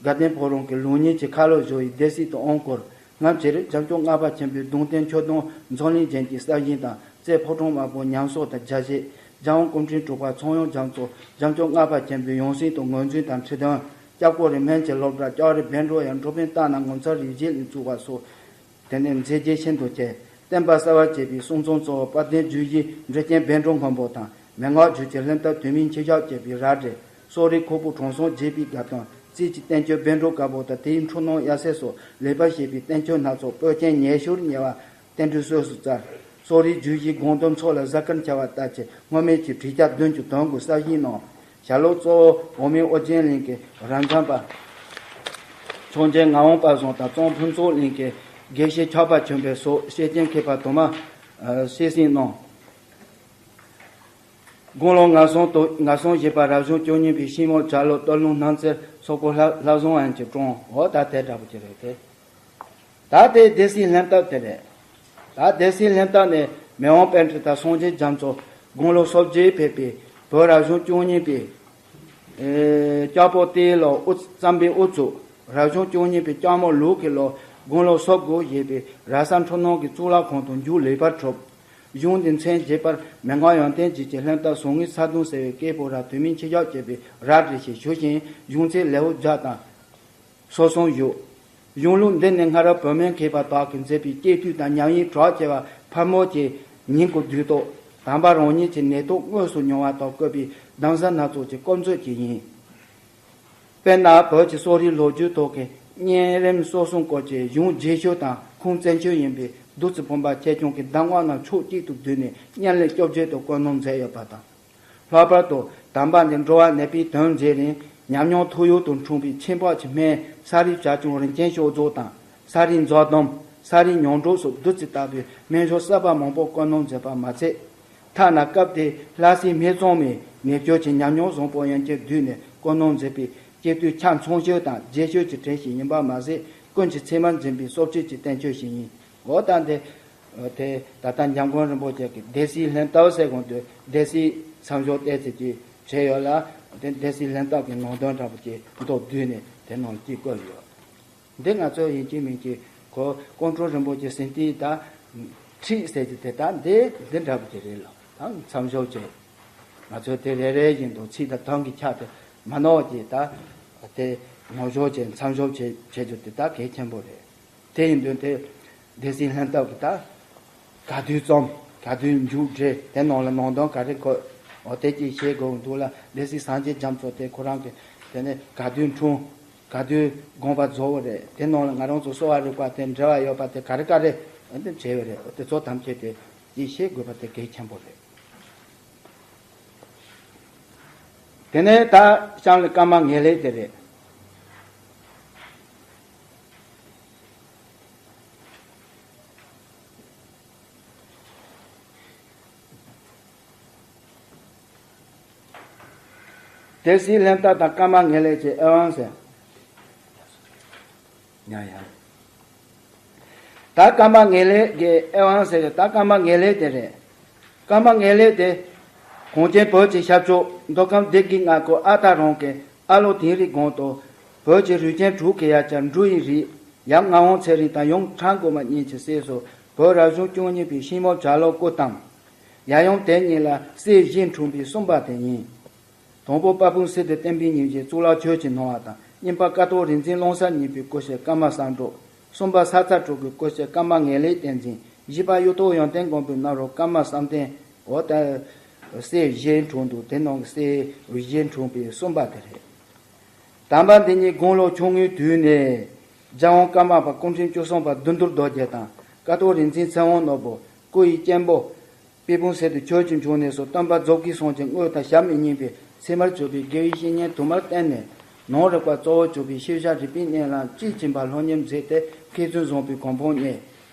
དགའ་ལྡན་ཕོ་བྲང་གི་ལུགས་གཉིས་ཀྱི་ཁ་ལོ་བཞུགས་པའི་སྡེ་སྲིད་དུ་དབང་བསྐུར། སྔ་ཕྱིར་འཇམ་མཆོག་ལྔ་པ་ཆེན་པོའི་གདུང་རྟེན་ཆོས་དུང་འཛམ་གླིང་རྒྱན་གྱི་གསར་བཞེངས་དང་། རྩེ་ཕོ་བྲང་དམར་པོ་ཉམས་གསོ་དང་རྒྱ་བཞེས། རྒྱལ་དབང་སྐུ་ཕྲེང་དྲུག་པ་ཚངས་དབྱངས་རྒྱ་མཚོ་འཇམ་མཆོག་ལྔ་པ་ཆེན་པོའི་ཡང་སྲིད་དུ་ངོས་འཛིན་དང་ཁྲི་འདོན། སྐྱབས་སྐོར་རི་སྨན་གྱི་སློབ་གྲྭ། ལྕགས་རི་བཻ་ཌཱུརྱ་འགྲོ་ཕན་སྟག་ན་ངོ་མཚར་རིག་བྱེད་ལས་བཙུགས་པ་སོགས། དེ་ནས་མཛད་རྗེས་ཤིན་ཏུ་ཆེ། བསྟན་པ་གསར་བར་བཅས་པའི་གསུང་རྩོམ་གཙོ་བོ་དཔལ་ལྡན་རྒྱུད་བཞིའི་འགྲེལ་རྐྱེན་བཻ་ཌཱུརྱ་སྔོན་པོ་དང་། མན་ངག་རྒྱུད་ཀྱི་ལྷན་ཐབས་དུས་མིན་འཆི་བཞག་བཅས་པའི་རལ་གྲི། གསོ་རིག་ཁོག་པའི་དྲང་སྲོང་རྒྱས་པའི་དགའ་སྟོན། རྩིས་ཀྱི་བསྟན་བཅོས་བཻ་ཌཱུརྱ་དཀར་པོ་དང་། དེའི་འཁྲུལ་སྣང་ཡབ་སྲས་སོགས་ལེགས་པར་བཤད་པའི་བསྟན་བཅོས་སྣ་ཚོགས་པོད་ཆེན་ཉི་ཤུར་ཉེ་བ་བསྟན་འགྲོའི་གསོས་སུ་སྩལ། གསོ་རིག་རྒྱུད་བཞིའི་དགོངས་དོན་ཚོགས་ལ་གཟའ་སྐར་འཆར་བ་ལྟར་གྱི་སྔོན་མེད་ཀྱི་བྲིས་ཆ་བདུན་ཅུ་དོན་དགུ་གསར་བཞེངས་གནང་། ཞལ་ལུང་གཙོ་བོ་འོག་མིན་ཨོ་རྒྱན་གླིང་གི་རབ་འབྱམས་པ་འཕྱོག་རྒྱལ་ངག་དབང་པ་བཟང་དང་། གཙང་ཕུན་ཚོགས་གླིང་གི་དགེ་བཤེས་ཆགས་པ་ཆོས་འཕེལ་སོགས་ཤེར་ཕྱིན་མཁས་པ་དུ་མ་ཨ་གསན་བསམ་གནང་། དགུང་ལོ་ང་གསུམ་དུ་ང་གསུམ་བཞེས་པ་རབ་བྱུང་བཅུ་གཉིས་པའི་ཤིང་མོ་བྱ་ལོ་སྟོད་ལུང་སྣང་རྩེར་སོག་པོ་ལྷ་ལྷ་བཟང་ཨན་གྱིས་བཀྲོངས། འོ་ད་དེ་འདྲ་པོ་ཅིག་རེད་དེ། ད་དེ་སྡེ་སྲིད་ལྷན་ཐབས་དེ་རེད། ད་སྡེ་སྲིད་ལྷན་ཐབས་ནས་མི་དབང་པཎྜི་ཏ་སངས་རྒྱས་རྒྱ་མཚོ་དགུང་ལོ་སོ་བརྒྱད་ཕེབས་པའི་བོད་རབ་བྱུང་བཅུ་གཉིས་པའི་ཨེ་ལྕགས་ཕོ་རྟའི་ལོ་དབུ་རྩམ་པའི་དབུ་ཚུགས། རབ་བྱུང་བཅུ་གཉིས་པའི་ལྕགས་མོ་ལུག་གི་ལོ་དགུང་ལོ་སོ་དགུ་བཞེས་པའི་ར་ས་འཕྲུལ་སྣང་གི་གཙུག་ལག་ཁང་དུ་མཇུག་ལེགས་པར་གྲུབ། གཞུང་འདི་མཚན་བརྗོད་པར་མན་ངག་ཡོན་ཏན་རྒྱས་ཀྱི་ལྷན་ཐབས་ཟུང་ངེའི་ཚ་གདུང་ཟེར་བའི་སྐད་པོ་ར་དུས་མིན་འཆི་བཞག་བཅས་པའི་རལ་གྲི་ཞེས་ཞུ་ཞིང་། གཞུང་ཚིག་ལེའུ་བརྒྱ་དང་སོ་གསུམ་བཞུགས། གཞུང་ལུགས་འདི་ནི་སྔ་རབས་བོད་སྨན་མཁས་པ་དག་གིས་མཛད་པའི་སྐྱེ་དུས་དང་ཉམས་དབྱེ་གྲགས་ཆེ་བ་ཕལ་མོ་ཆེ་ཉིན་གུང་དུས་ཐོག་དམ་པ་རང་ཉིད་ཀྱི་ནད་ཐོག་དངོས་སུ་མྱོང་བ་དང་བཀོད་པའི་གདམས་ཟབ་སྣ་ཚོགས་ཀྱི་སྐོར་མཛོད་ཅིག་ཡིན། དཔེར་ན་བོད་ཀྱི་གསོ་རིག་ལོ་རྒྱུས་ཐོག་གི་གཉན་རིམས་གསོ་གསུམ་སྐོར་གྱི་གཞུང་རྒྱས་ཤོས་དང་ཁུངས་བཙན་ཤོས་ཡིན་པའི་བདུད་རྩི་བུམ་པ་ཆེ་ཆུང་གི་གདམས་ངག་རྣམས་ཕྱོགས་གཅིག་ཏུ་བསྡུས་ནས་བསྙེན་ལས་བཅོ་བརྒྱད་དུ་བཀོད་གནང་མཛད་ཡོད་པ་དང་། ལྷག་པར་དུ་དམ་པ་འདི་འགྲོ་བ་ནད་པའི་དོན་མཛད་རིང་ཉམས་མྱོང་ཐུགས་ཡུལ་དུ་འཁྲུངས་པའི་ཆེན་པོ་གྱི་སྨན་ས་རིའི་བྱ་ཁྱུང་རིན་ཆེན་གཤོག་རྫོགས་དང་། ས་རིའི་མཛོ་སྡོམ། ས་རིའི་མྱང་གྲོགས་སོགས་བདུད་རྩི་ལྟ་བུའི་སྨན་གཞུང་གསར་པ་མང་པོ་བཀོད་གནང་མཛད་པ་མ་ཚད། ཐ་ན་སྐབས་དེའི་ལྷ་སའི་སྨན་གཙང་མའི་ནད་བཅོས་ཀྱི་ཉམས་མྱོང་བཟང་པོ་ཡན་ཆད་བསྡུས་ནས་བཀོད་གནང་མཛད་པའི་སྐྱེ་དུས་ཆ་ཚང་ཤོས་དང་རྒྱས་ཤོས་ཀྱི་གྲས་ཤིག་ཡིན་པ་མ་ཟད། ཀུན་གྱིས་ཚད་མར་འཛིན་པའི་གསོ་བྱེད་ཀྱི་བསྟན་བཅོས་ཤིག་ཡིན། འོ་ད་འདི་དེ་ད་ལྟ་འཇམ་མགོན་རིན་པོ་ཆེ་གིས་སྡེ་སྲིད་ལྷན་ཐབས་ཟེར་གོང་དུ་སྡེ་སྲིད་མཚམས་སྦྱོར་བལྟས་ཚེ་ཀྱི་བྱས་ཡོད་ལ། དེ་སྡེ་སྲིད་ལྷན་ཐབས་ཀྱི་ནང་དོན་འདྲ་པོ་ཅིག་མདོར་བསྡུས་ནས་དེ་ནང་ལ་ཅིག་བཀོད་ཡོད། འདི་ང་ཚོ་ཡིན་གཅིག་མིན་གཅིག་ཁོ་ཀོང་སྤྲུལ་རིན་པོ་ཆེ་ཟིན་ཏེ་ད་ཁྲིད་ཟེར་གྱི་དེ་ད་འདི་འདི་འདྲ་པོ་ཅིག་རེད་ལ། ད་མཚམས་འཇོག་བྱས། ང་ཚོས་དེ་རེ་རེ་བཞིན་དུ་ཚིག་དང་དོན་གྱི་ཆ་དེ་མ་ནོར་གྱིས་ད་དེ་ནོར་འཇོག་བྱས་མཚམས་འཇོག་བྱས་བྱེད་རྒྱུ་དེ་ད་གལ་ཆེན་པོ་རེད། དེ་ཡིན་དུས་དེ་སྡེ་སྲིད་ལྷན་ཐབས་ཀྱི་ད་ག་དུས་རྩོམ། ག་དུས་མཇུག་སྒྲིལ། དེ་ནང་ལ་ནང་དོན་ག་རེ་འཁོད། འོ་དེ་ཅིག་ཤེས་དགོས་འདུག་ལ། སྡེ་སྲིད་སངས་རྒྱས་རྒྱ་མཚོ་དེ་ཁོ་རང་གི་དེ་ནས་ག་དུས་འཁྲུངས། ག་དུས་དགོངས་པ་རྫོགས་པ་རེད། དེ་ནང་ལ་ང་རང་ཚོ་གསོ་བ་རིག་པ་དེ་འབྲེལ་བ་ཡོད་པ་དེ་ག་རེ་ག་རེ་འདི་བྱས་པ་རེད། དེ་ཚོ་ཐམས་ཅད་དེ་ཅིག་ཤེས་དགོས་པ་དེ་གལ་ཆེན་པོ་རེད། དེ་ནས་ད་གཤམ་ལ་ཀརྨ་ངེས་ལེགས་དེ་རེད། སྡེ་སྲིད་ལྷན་ཐབས་དང་ཀརྨ་ངེས་ལེགས་ཀྱི་དབྱེ་བ་ཟེར། ཡ་ཡ། ད་ཀརྨ་ངེས་ལེགས་ཀྱི་དབྱེ་བ་ཟེར། ད་ཀརྨ་ངེས་ལེགས་དེ་རེད། ཀརྨ་ངེས་ལེགས་དེ་གངས་ཅན་བོད་ཀྱི་ཤར་ཕྱོགས་མདོ་ཁམས་སྡེ་དགུའི་མངའ་ཁུལ་ཨ་སྟག་རོང་གི་ཨ་ལོ་དིང་རི་སྒང་དུ་བོད་ཀྱི་རུས་ཆེན་དྲུག་གི་ཡ་གྱལ་འབྲུ་ཡི་རིགས་ཡབ་ངག་དབང་ཚེ་རིང་དང་ཡུམ་ཁྲ་མགོ་མ་གཉིས་ཀྱི་སྲས་སུ་བོད་རབ་བྱུང་བཅུ་གཉིས་པའི་ཤིང་མོ་བྱ་ལོ་སྐུ་བལྟམས། ཡབ་ཡུམ་དེ་གཉིས་ལ་སྲས་བཞི་འཁྲུངས་པའི་གསུམ་པ་དེ་ཡིན། དང་པོ་དཔལ་སྤུངས་སི་ཏུ་བསྟན་པའི་ཉིན་བྱེད་གཙུག་ལག་ཆོས་ཀྱི་སྣང་བ་དང་། གཉིས་པ་ཀཿཐོག་རིག་འཛིན་ཀློང་གསལ་གཉིས་པའི་སྐུ་ཞབས་ཀརྨ་བསམ་གྲུབ། གསུམ་པ་ས་ཚ་དྲུག་གི་སྐུ་ཞབས་ཀརྨ་ངེས་ལེགས་བསྟན་འཛིན། བཞི་པ་གཡུ་ཐོག་ཡོན་ཏན་མགོན་པོའི་ནང་རུ་ཀརྨ་བསམ་གཏན། འོ་ད་སྲས་བཞི་འཁྲུངས་འདུག་དེ་ནང་གི་སྲས་བཞི་འཁྲུངས་པའི་གསུམ་པ་དེ་རེད། དམ་པ་འདི་ཉིད་དགུང་ལོ་ཆུང་ངུའི་དུས་ནས་རྒྱལ་དབང་ཀརྨ་པ་སྐུ་ཕྲེང་བཅུ་གསུམ་པ་བདུད་འདུལ་རྡོ་རྗེ་དང་ཀཿཐོག་རིག་འཛིན་ཚེ་དབང་ནོར་བུ། སྐུ་ཡི་གཅེན་པོ། དཔལ་སྤུངས་སི་ཏུ་ཆོས་ཀྱི་འབྱུང་གནས་སུ་སྟོན་པ་རྫོགས་པའི་སངས་རྒྱས་དངོས་དང་ཞལ་མི་སྙན་པའི་ཚད་མར་གྱུར་པའི་དགེ་བའི་བཤེས་གཉེན་དུ་མར་བསྟེན་ནས། ནང་རིག་པ་གཙོ་བོར་གྱུར་པའི་ཤེས་བྱ་རིག་པའི་གནས་ལ་དཔྱིས་ཕྱིན་པ་སློབ་གཉེར་མཛད་དེ་མཁས་བཙུན་བཟང་པོའི་གོ་འཕང་བརྙེས།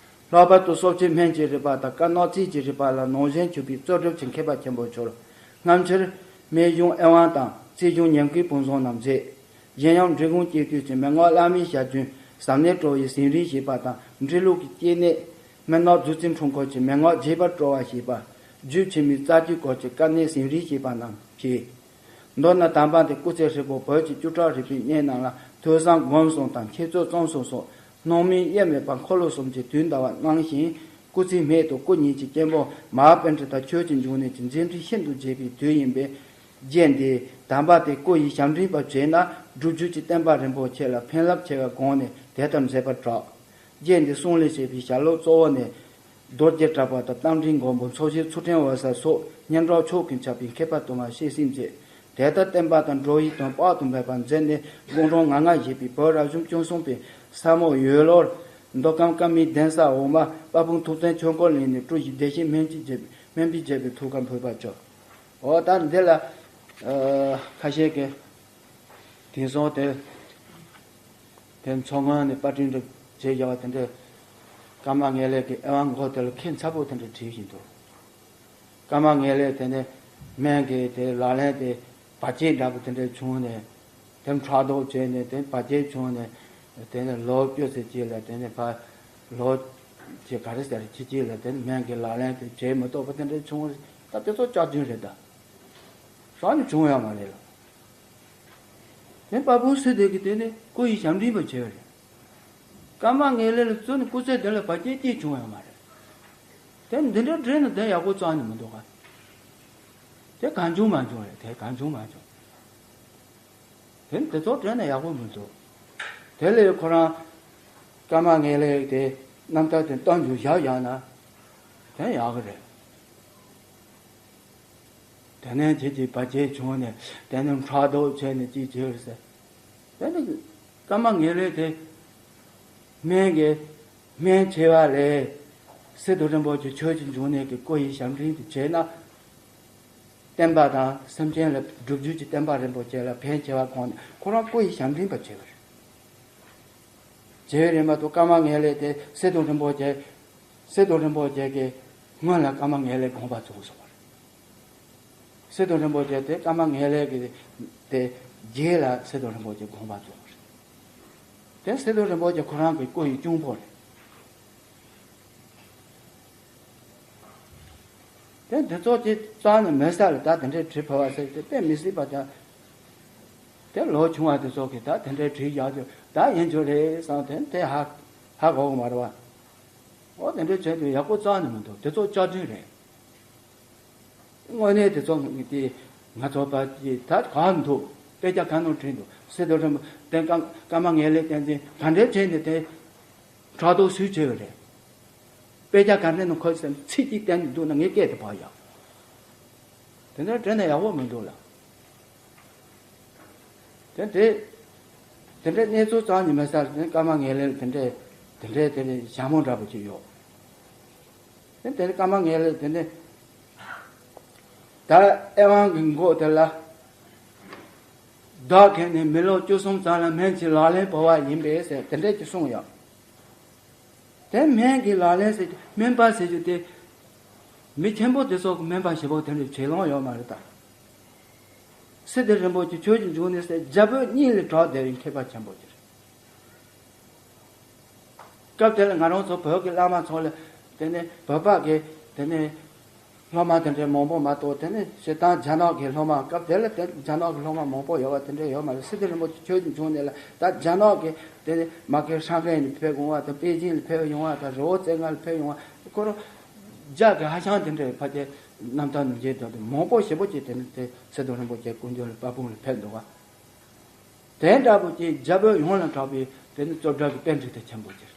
ལྷག་པར་དུ་སྲོག་ཆགས་སྨན་གྱི་རིག་པ་དང་དཀར་ནག་རྩིས་ཀྱི་རིག་པ་ལ་ནང་བཞིན་གྱུར་པའི་རྩོལ་སྒྲུབ་ཀྱི་མཁས་པ་ཆེན་པོར་གྱུར། སྔ་ཕྱིར་སྨན་གཞུང་དབྱེ་བ་དང་རྩིས་གཞུང་ཉམས་རྒུད་དཔང་བཟང་རྣམས་མཛད། གཞན་ཡང་འབྲི་གུང་སྐྱེས་དུས་ཀྱི་མན་ངག་བླ་མའི་ཞལ་རྒྱུན། ཟབ་གནད་བཀྲོལ་བའི་ཟིན་བྲིས་ཞེས་པ་དང་། འབྲི་ལུགས་ཀྱི་སྐྱེ་གནས། སྨན་སྣ་མཛོད་རྩིས་འཁྲུངས་སྐོར་གྱི་མན་ངག་རྒྱས་པར་བཀྲོལ་བ་ཞེས་པ། རྒྱུད་ཆེན་མོའི་རྩ་རྒྱུད་སྐོར་གྱི་དཀའ་གནད་ཟིན་བྲིས་ཞེས་པ་རྣམས་བྱས། མདོར་ན་དམ་པ་དེ་སྐུ་ཚེ་ཧྲིལ་པོ་བོད་ཀྱི་བཅུ་ཕྲག་རིག་པའི་གནས་རྣམས་ལ་ཐོས་བསམ་སྒོམ་གསུམ་དང་འཆད་རྩོད་རྩོམ་གསུམ་སོགས་སྣང་མེད་དབྱེར་མེད་པར་འཁོར་ལོ་གསུམ་གྱི་དུས་འདའ་བ་གནང་ཞིང་། སྐུ་ཚེའི་སྨད་དུ་སྐུ་ཉིད་ཀྱི་གཅེན་པོ་མ་ཧཱ་པཎྜི་ཏ་ཆོས་ཀྱི་འབྱུང་གནས་ཀྱི་མཛད་འཕྲིན་ཤིན་ཏུ་རྒྱས་པའི་དུས་ཡིན་པས། རྗེ་འདིས་དམ་པ་དེ་སྐུ་ཡི་ཞབས་འབྲིང་པར་བྱས་ན་སྒྲུབ་བརྒྱུད་ཀྱི་བསྟན་པ་རིན་པོ་ཆེ་ལ་ཕན་རླབས་ཆེ་བའི་སྒོ་ནས་དེ་ལྟར་མཛད་པར་གྲགས། རྗེ་འདིའི་གསུང་ལས་བཤད་པའི་ཞལ་ལུང་གཙོ་བོ་ནི། རྡོ་རྗེ་གྲགས་པ་དང་རྟ་མགྲིན་མགོན་པོ་མཚོ་བཞིའི་མཚོ་ཕྲན་འོད་གསལ་སོགས་སྙན་གྲགས་ཕྱོགས་ཀུན་ཁྱབ་པའི་མཁས་པ་དུ་མ་བཤད་སྲིད་མཛད། དེ་ལྟར་བསྟན་པ་དང་འགྲོ་བའི་དོན་དཔག་ཏུ་མེད་པ་མཛད་ནས་དགུང་གྲངས་ང་ལྔ་བཞེས་པའི་བོད་རབ་བྱུང་བཅུ་གསུམ་པའི་ས་མོ་ཡོས་ལོར། མདོ་ཁམས་ཀ་མིའི་གདན་ས་འོག་མ་དཔལ་སྤུངས་ཐུབ་བསྟན་ཆོས་འཁོར་གླིང་ནས་སྤྲུལ་ཞིང་བདེ་གཤེགས་སྨན་གྱི་རྒྱལ་སྨན་པའི་རྒྱལ་པོའི་ཐུགས་ཀར་འབུལ་བར་གྱུར། འོ་ད་འདི་ལ་ཨ་ཁ་ཤས་ཀྱིས་དེང་སང་དེ་དེ་མཚོ་སྔོན་ནས་པར་སྐྲུན་འདྲ་བྱས་བཞག་པ་དེ་འདྲས། ཀརྨ་ངེས་ལེགས་ཀྱི་དབྱེ་བ་འགོ་དེ་ལ་ཁྱད་མཚར་པོ་དེ་འདྲ་བྲིས་བཞིན་འདུག་ཀརྨ་ངེས་ལེགས་དེ་ནས་སྨན་གྱི་དེ་ལག་ལེན་དེ་བར་ཆད་འདྲ་པོ་དེ་འདྲ་བྱུང་ནས། དེ་ཕྲག་དོག་བྱས་ནས་དེ་བར་ཆད་བྱུང་ནས། དེ་ནས་ལོ་བཅུ་ཙམ་ཅིག་ལ་དེ་ནས་ཕར་ལོ་ཅིག་ག་རེ་ཟེར་ཅིག་ཅིག་ལ་དེ་ནས་སྨན་གྱི་ལག་ལེན་དེ་བྱེད་མི་ཐུབ་པ་དེ་འདྲ་བྱུང་བ་རེད། ད་དེ་ཚོ་སྐྱག་རྫུན་རེད་ད། རང་ནས་བྱུང་ཡོད་མ་རེད་ལ། དེ་དཔལ་སྤུངས་སི་ཏུ་གི་དེ་ནི་སྐུ་ཡི་ཞབས་འབྲིང་པ་བྱས་པ་རེད། ཀརྨ་ངེས་ལེགས་ལ་བཙུན་ནས་སྐུ་ཚེ་འདི་ལ་བར་ཆད་ཅིག་བྱུང་ཡོད་མ་རེད། དེ་འདི་འདྲ་བྲིས་ན་དེ་ཡག་པོ་རྩ་ནས་མི་འདུག་ག་དེ་གང་བྱུང་མ་བྱུང་རེད། དེ་གང་བྱུང་མ་བྱུང་། དེ་དེ་ཚོ་བྲིས་ན་ཡག་པོ་མི་འདུག་དེ་ལས་ཁོ་རང་ཀརྨ་ངེས་ལེགས་དེ་རྣམ་ཐར་དེ་བཏང་འཇུག་བཞག་བཞག་ན་དེ་ཡག་གི་རེད། དེ་ནས་ཁྱེད་ཀྱིས་བར་ཆད་བྱུང་ནས་དེ་ནས་ཕྲག་དོག་བྱས་ནས་ཅིག་བྱས་ཟེར། དེ་ནི་ཀརྨ་ངེས་ལེགས་དེ་སྨན་གྱི་སྨན་བྱས་པ་ལས་སི་ཏུ་རིན་པོ་ཆེ་ཆོས་ཀྱི་འབྱུང་གནས་ཀྱི་སྐུ་ཡི་ཞབས་འབྲིང་དུ་བྱས་ན། བསྟན་པ་དང་སེམས་ཅན་ལ་སྒྲུབ་བརྒྱུད་ཀྱི་བསྟན་པ་རིན་པོ་ཆེ་ལ་ཕན་ཆེ་བ་གང་ནས་ཁོ་རང་སྐུ་ཡི་ཞབས་འབྲིང་པ་བྱས་པ་རེད། བྱས་པ་རེད་མ་གཏོགས་ཀརྨ་ངེས་ལེགས་དེ་སི་ཏུ་རིན་པོ་ཆེ། སི་ཏུ་རིན་པོ་ཆེ་གི་སྔོན་ལ་ཀརྨ་ངེས་ལེགས་དགོངས་པ་རྫོགས་སོང་བ་རེད། སི་ཏུ་རིན་པོ་ཆེ་དེ་ཀརྨ་ངེས་ལེགས་ཀྱི་དེ་རྗེས་ལ་སི་ཏུ་རིན་པོ་ཆེ་དགོངས་པ་རྫོགས་པ་རེད། དེ་སི་ཏུ་རིན་པོ་ཆེ་ཁོ་རང་གི་སྐུ་ཡི་གཅུང་པོ་རེད། དེ་འདི་ཚོ་ཅིག་རྩ་ནས་མེད་ས་ལ་ད་དེ་འདྲའི་བྲིས་ཕོ་བ་ཟེར་དེ་དཔེ་མི་སྲིད་པ་ཀྱང་ དེ་ལོ་ཆུང་བ་དེ་ཚོ་གིས་ད་དེ་འདྲའི་བྲིས་བཞག་དུས་ད་ཡིན་རྒྱུ་རེད་བསམ་དེ་དེ་ཧ་ཧ་གོ་གི་མ་རེད་བ། འོ་དེ་འདྲའི་བྱས་དུས་ཡག་པོ་རྩ་ནས་མི་འདུག་དེ་ཚོ་བསྐྱར་བྲིས་རེད། དངོས་གནས་དེ་ཚོ་དེ་ང་ཚོ་པ་དེ་ད་གང་འདུག་དཔེ་ཆ་གང་ནང་བྲིས་འདུག་སི་ཏུ་རིན་པོ་ཆེ་ཀརྨ་ངེས་ལེགས་བསྟན་འཛིན་ག་འདྲའི་བྱས་ནས་དེ་ཕྲག་དོག་སུས་བྱས་པ་རེད། དཔེ་ཆ་ག་འདྲ་ནང་ཁོ་ཚོས་ཚིག་གཅིག་བསྟན་འདུག་ན་ངས་སྐད་དེ་བག་ཡག་དེ་འདྲ་བྲིས་ན་ཡག་པོ་མི་འདུག་ལ། དེ་དེ་དེ་འདྲའི་གནས་ཚུལ་རྩ་ནས་མེད་ས་རེད། དེ་ཀརྨ་ངེས་ལེགས་དེ་འདྲའི་དེ་འདྲའི་དེ་འདྲའི་ཞྭ་མོ་འདྲ་པོ་ཅིག་ཡོད། དེ་དེ་ཀརྨ་ངེས་ལེགས་དེ་འདྲའི་ད་ཨེ་ཝང་གི་མགོ་དེ་ལ་བདག་གིས་ནི་མི་ལོ་བཅུ་གསུམ་ཙམ་ལ་སྨན་གྱི་ལག་ལེན་བོར་བ་ཡིན་པས་ཟེར་དེ་འདྲས་ཀྱི་གསུངས་ཡོད། དེ་སྨན་གྱི་ལག་ལེན་ཟེར་རྒྱུ་སྨན་པ་ཟེར་རྒྱུ་དེ་མི་ཆེན་པོ་དེ་ཚོ་གི་སྨན་པ་ཞེ་པོ་དེ་འདྲས་བྱེད་ལོང་ཡོད་མ་རེད་ད། སི་ཏུ་རིན་པོ་ཆེ་ཆོས་ཀྱི་འབྱུང་གནས་ཟེར་རྒྱ་བོད་གཉིས་ལས་གྲགས་བསྡད་པའི་མཁས་པ་ཆེན་པོ་ཅིག་རེད། སྐབས་དེ་ལ་ང་རང་ཚོ་བོད་ཀྱི་བླ་མ་ཚོ་ལ་དེ་ནས་བོད་པ་གི་དེ་ནས་སློབ་མ་དེ་འདྲའི་མང་པོ་མ་གཏོགས། དེ་ནས་སྤྱིར་བཏང་རྒྱ་ནག་གི་སློབ་མ། སྐབས་དེ་ལ་དེ་རྒྱ་ནག་གི་སློབ་མ་མང་པོ་ཡོད་པ་དེ་འདྲ་ཡོད་མ་རེད། སི་ཏུ་རིན་པོ་ཆེ་ཆོས་ཀྱི་འབྱུང་གནས་ལ་ད་རྒྱ་ནག་གི་དེ་ནས་མ་གི་ཧྲང་ཧའེ་ནས་ཕེབས་ཡོང་བ་དང་། པེ་ཅིང་ལ་ཕེབས་ཡོང་བ་དང་། རི་བོ་རྩེ་ལྔ་ལ་ཕེབས་ཡོང་བ། ཁོ་རང་རྒྱ་གི་ཧ་ཅང་དེ་འདྲའི་ཕལ་ཆེར་རྣམ་ཐར་ནས་མཇལ་དུས་དེ་མང་པོ་ཞེ་པོ་ཅིག་དེ་ནས་དེ་སི་ཏུ་རིན་པོ་ཆེ་སྐུ་མདུན་ལ་དཔལ་སྤུངས་ལ་ཕེབས་འདུག་བ། དེ་འདྲ་པོ་ཅིག་རྒྱ་བོད་ཡོངས་ལ་གྲགས་པའི་དེ་ནི་རྩོམ་སྒྲིག་གི་པཎྜི་ཏ་ཆེན་པོ་ཅིག་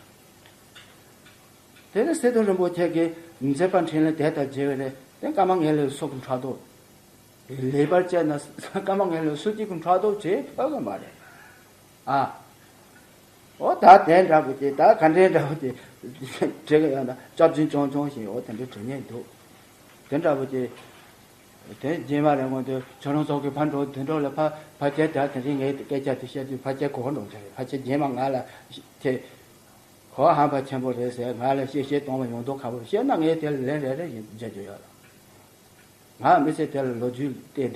རེད། དེ་ནི་སི་ཏུ་རིན་པོ་ཆེ་གིས་མཛད་པ་འཕྲིན་ལས་དེ་ལྟར་མཇལ་བ་རེད། དེ་ཀརྨ་ངེས་ལེགས་སུ་གི་ཕྲག་དོག་ལེགས་པར་དཔྱད་ན་ཀརྨ་ངེས་ལེགས་སུ་གཅིག་གི་ཕྲག་དོག་བྱེད་ཐུབ་ཀྱི་མ་རེད། ཨ། འོ་ད་དེ་འདྲ་པོ་ཅིག་ད་ག་འདྲའི་འདྲ་པོ་ཅིག་བྲིས་ཀྱི་ཡོད་ན་སྐྱག་རྫུན་རྐྱང་རྐྱང་ཞིག་འོ་དེ་འདྲ་བྲིས་ཉེན་འདུག་དེ་འདྲ་པོ་ཅིག་དེ་རྗེས་མ་རེད་སྔོན་དུ་ཁྱོད་རང་ཚོ་གི་ཕར་འགྲོ་དེ་འགྲོ་ལ་ཕ་ཕ་ཁྱེད་དེ་དེ་རིང་ངས་སྐད་ཆ་དེ་བཤད་དུས་ཕ་ཁྱེད་གོ་འགྲོ་གི་རེད། ཕ་ཁྱེད་རྗེས་མ་ང་ལ་དེ་གོ་ཧམ་པ་ཆེན་པོ་རེད་ཟེར། ང་ལ་བཤད་བཤད་གཏོང་བ་ཡོང་མདོག་ཁ་པོ་བཤད་ན་ངས་དེ་ལ་ལན་རེ་རེ་བཞིན་རྒྱག་རྒྱུ་ཡོད་ལ། ང་མི་ཚེ་དེ་ལ་ལོ་རྒྱུས་བལྟས་བསྡད་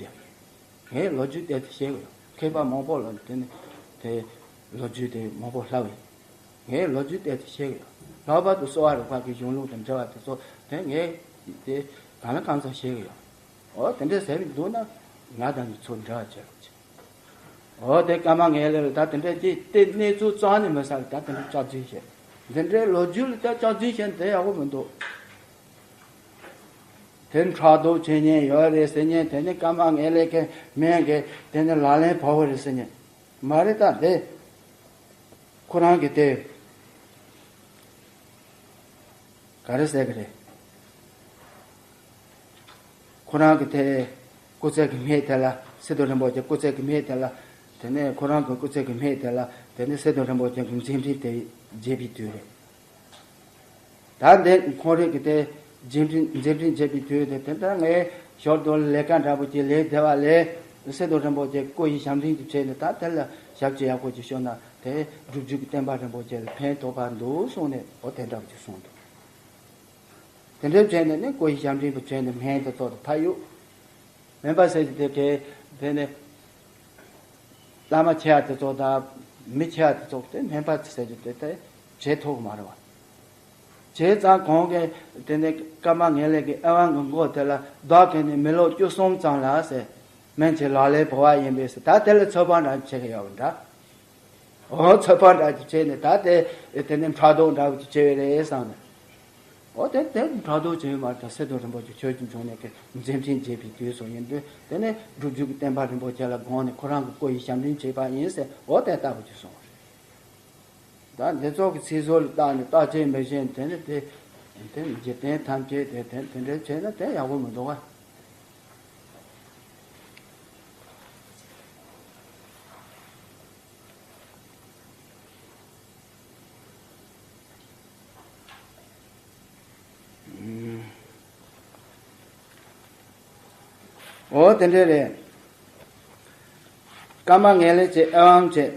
ཡིན། ངས་ལོ་རྒྱུས་བལྟས་ཏེ་བཤད་གི་ཡོད། མཁས་པ་མང་པོ་ལ་དེ་ནི་དེ་ལོ་རྒྱུས་དེ་མང་པོ་ལྷབ་ཡིན། ངས་ལོ་རྒྱུས་བལྟས་ཏེ་བཤད་གི་ཡོད། ལྷག་པར་དུ་གསོ་བ་རིག་པ་གི་གཞུང་ལུགས་དང་འབྲེལ་བ་དེ་ཚོ་དེ་ངས་དེ་གང་ལ་གང་འཚམ་བཤད་གི་ཡོད། འོ་དེ་འདྲ་ཟེར་གི་འདུག་ན་ང་དང་ནི་ཚུར་འབྲེལ་བ་བྱེད་རོགས་བྱེད། འོ་དེ་ཀརྨ་ངེས་ལེགས་ལ་ད་དེ་འདྲ་ཅིག་དེ་གནས་ཚུལ་རྩ་ནས་མི་གསལ། ད་དེ་འདྲ་སྐྱག་རྫུན་བཤད། འདི་འདྲའི་ལོ་རྒྱུས་ལ་ད་སྐྱག་རྫུན་བཤད་ན་དེ་ཡག་པོ་མི་འདུག་དེ་ཕྲག་དོག་བྱེད་མཁན་ཡོད་རེད་ཟེར་མཁན། དེ་ནི་ཀརྨ་ངེས་ལེགས་ཀྱི་སྨན་གྱི་དེ་ནི་ལག་ལེན་བོར་བ་རེད་ཟེར་མཁན་མ་རེད། ད་དེ་ཁོ་རང་གི་དེ་ག་རེ་ཟེར་གི་རེད། ཁོ་རང་གི་དེ་སྐུ་ཚེ་གི་སྨད་དེ་ལ། སི་ཏུ་རིན་པོ་ཆེ་སྐུ་ཚེ་གི་སྨད་དེ་ལ། དེ་ནས་ཁོ་རང་གི་སྐུ་ཚེ་གི་སྨད་དེ་ལ་དེ་ནི་སི་ཏུ་རིན་པོ་ཆེ་གི་མཛད་འཕྲིན་དེ་མཇལ་བའི་དུས་རེད། ད་འདི་ཁོང་རང་གི་དེ་མཛད་འཕྲིན་མཛད་འཕྲིན་མཇལ་བའི་དུས་དེ། དེ་ལྟར་ངས་ཞོར་དུ་ལས་ཀ་འདྲ་པོ་ཅིག་ལས་བསྡད་པ་ལས། སི་ཏུ་རིན་པོ་ཆེ་སྐུ་ཡི་ཞབས་འབྲིང་དུ་བྱས་ནས་ད་དེ་ལ་ཞབས་ཕྱི་ཡག་པོ་ཅིག་ཞུས་ན་དེ་སྒྲུབ་བརྒྱུད་ཀྱི་བསྟན་པ་རིན་པོ་ཆེ་ལ་ཕན་ཐོགས་པ་འདུག་གསུངས་ནས་འོ་དེ་འདྲ་པོ་ཅིག་གསུངས་འདུག་དེ་འདྲ་བྱས་ནས་ནི་སྐུ་ཡི་ཞབས་འབྲིང་དུ་བྱས་ནས་སྨན་དེ་ཚོ་དང་ཕ་ཡུག་སྨན་པ་ཟེར་གྱི་དེ་གའི་དེ་ནི་བླ་མ་ཆེ་བ་དེ་ཚོ་དང་མི་ཆེ་བ་དེ་ཚོ་དེ་སྨན་པ་ཟེར་གྱི་དེ་དེ་བྱེད་ཐུབ་ཀྱི་མ་རེད་བ། བྱས་ཙང་གོང་གི་དེ་ནི་ཀརྨ་ངེས་ལེགས་ཀྱི་ཨེ་ཝང་གི་མགོ་དེ་ལ་བདག་གིས་ནི་མི་ལོ་བཅུ་གསུམ་ཙམ་ལ་ཟེར། སྨན་གྱི་ལག་ལེན་བོར་བ་ཡིན་པས་ཟེར། ད་དེ་ལ་ཚོད་དཔག་འདྲ་བྱེད་ཀྱི་ཡོད་པ་འདྲ། འོ་ཚོད་དཔག་འདྲ་ཅིག་བྱས་ནས་ད་དེ་དེ་ནས་ཕྲག་དོག་འདྲ་བོ་ཅིག་བྱས་པ་རེད་བསམ་ནས། འོ་དེ་དེ་ཕྲག་དོག་བྱས་ཡོད་མ་རེད། ད་སི་ཏུ་རིན་པོ་ཆེ་ཆོས་ཀྱི་འབྱུང་གནས་ཀྱི་མཛད་འཕྲིན་མཇལ་བའི་དུས་སུ་ཡིན་དུས། དེ་ནས་སྒྲུབ་བརྒྱུད་ཀྱི་བསྟན་པ་རིན་པོ་ཆེ་ལ་དགོངས་ནས་ཁོ་རང་གི་སྐུ་ཡི་ཞབས་འབྲིང་བྱས་པ་ཡིན་ཟེར། འོ་དེ་ལྟ་བུ་ཅིག་གསུངས་པ་རེད། ད་འདི་ཚོ་གི་ཚིག་ཟུར་ལ་བརྟགས་ནས་བརྟག་དཔྱད་མི་བྱེད་ན་དེ་ནི་དེ་དེ་ནི་འཇིག་རྟེན་ཐམས་ཅད་དེ་དེ་དེ་འདྲ་བྱས་ན་དེ་ཡག་པོ་མི་འདུག་ག། འོ་དེ་འདྲ་རེད། ཀརྨ་ངེས་ལེགས་ཀྱི་ཨེ་ཝང་བྱས།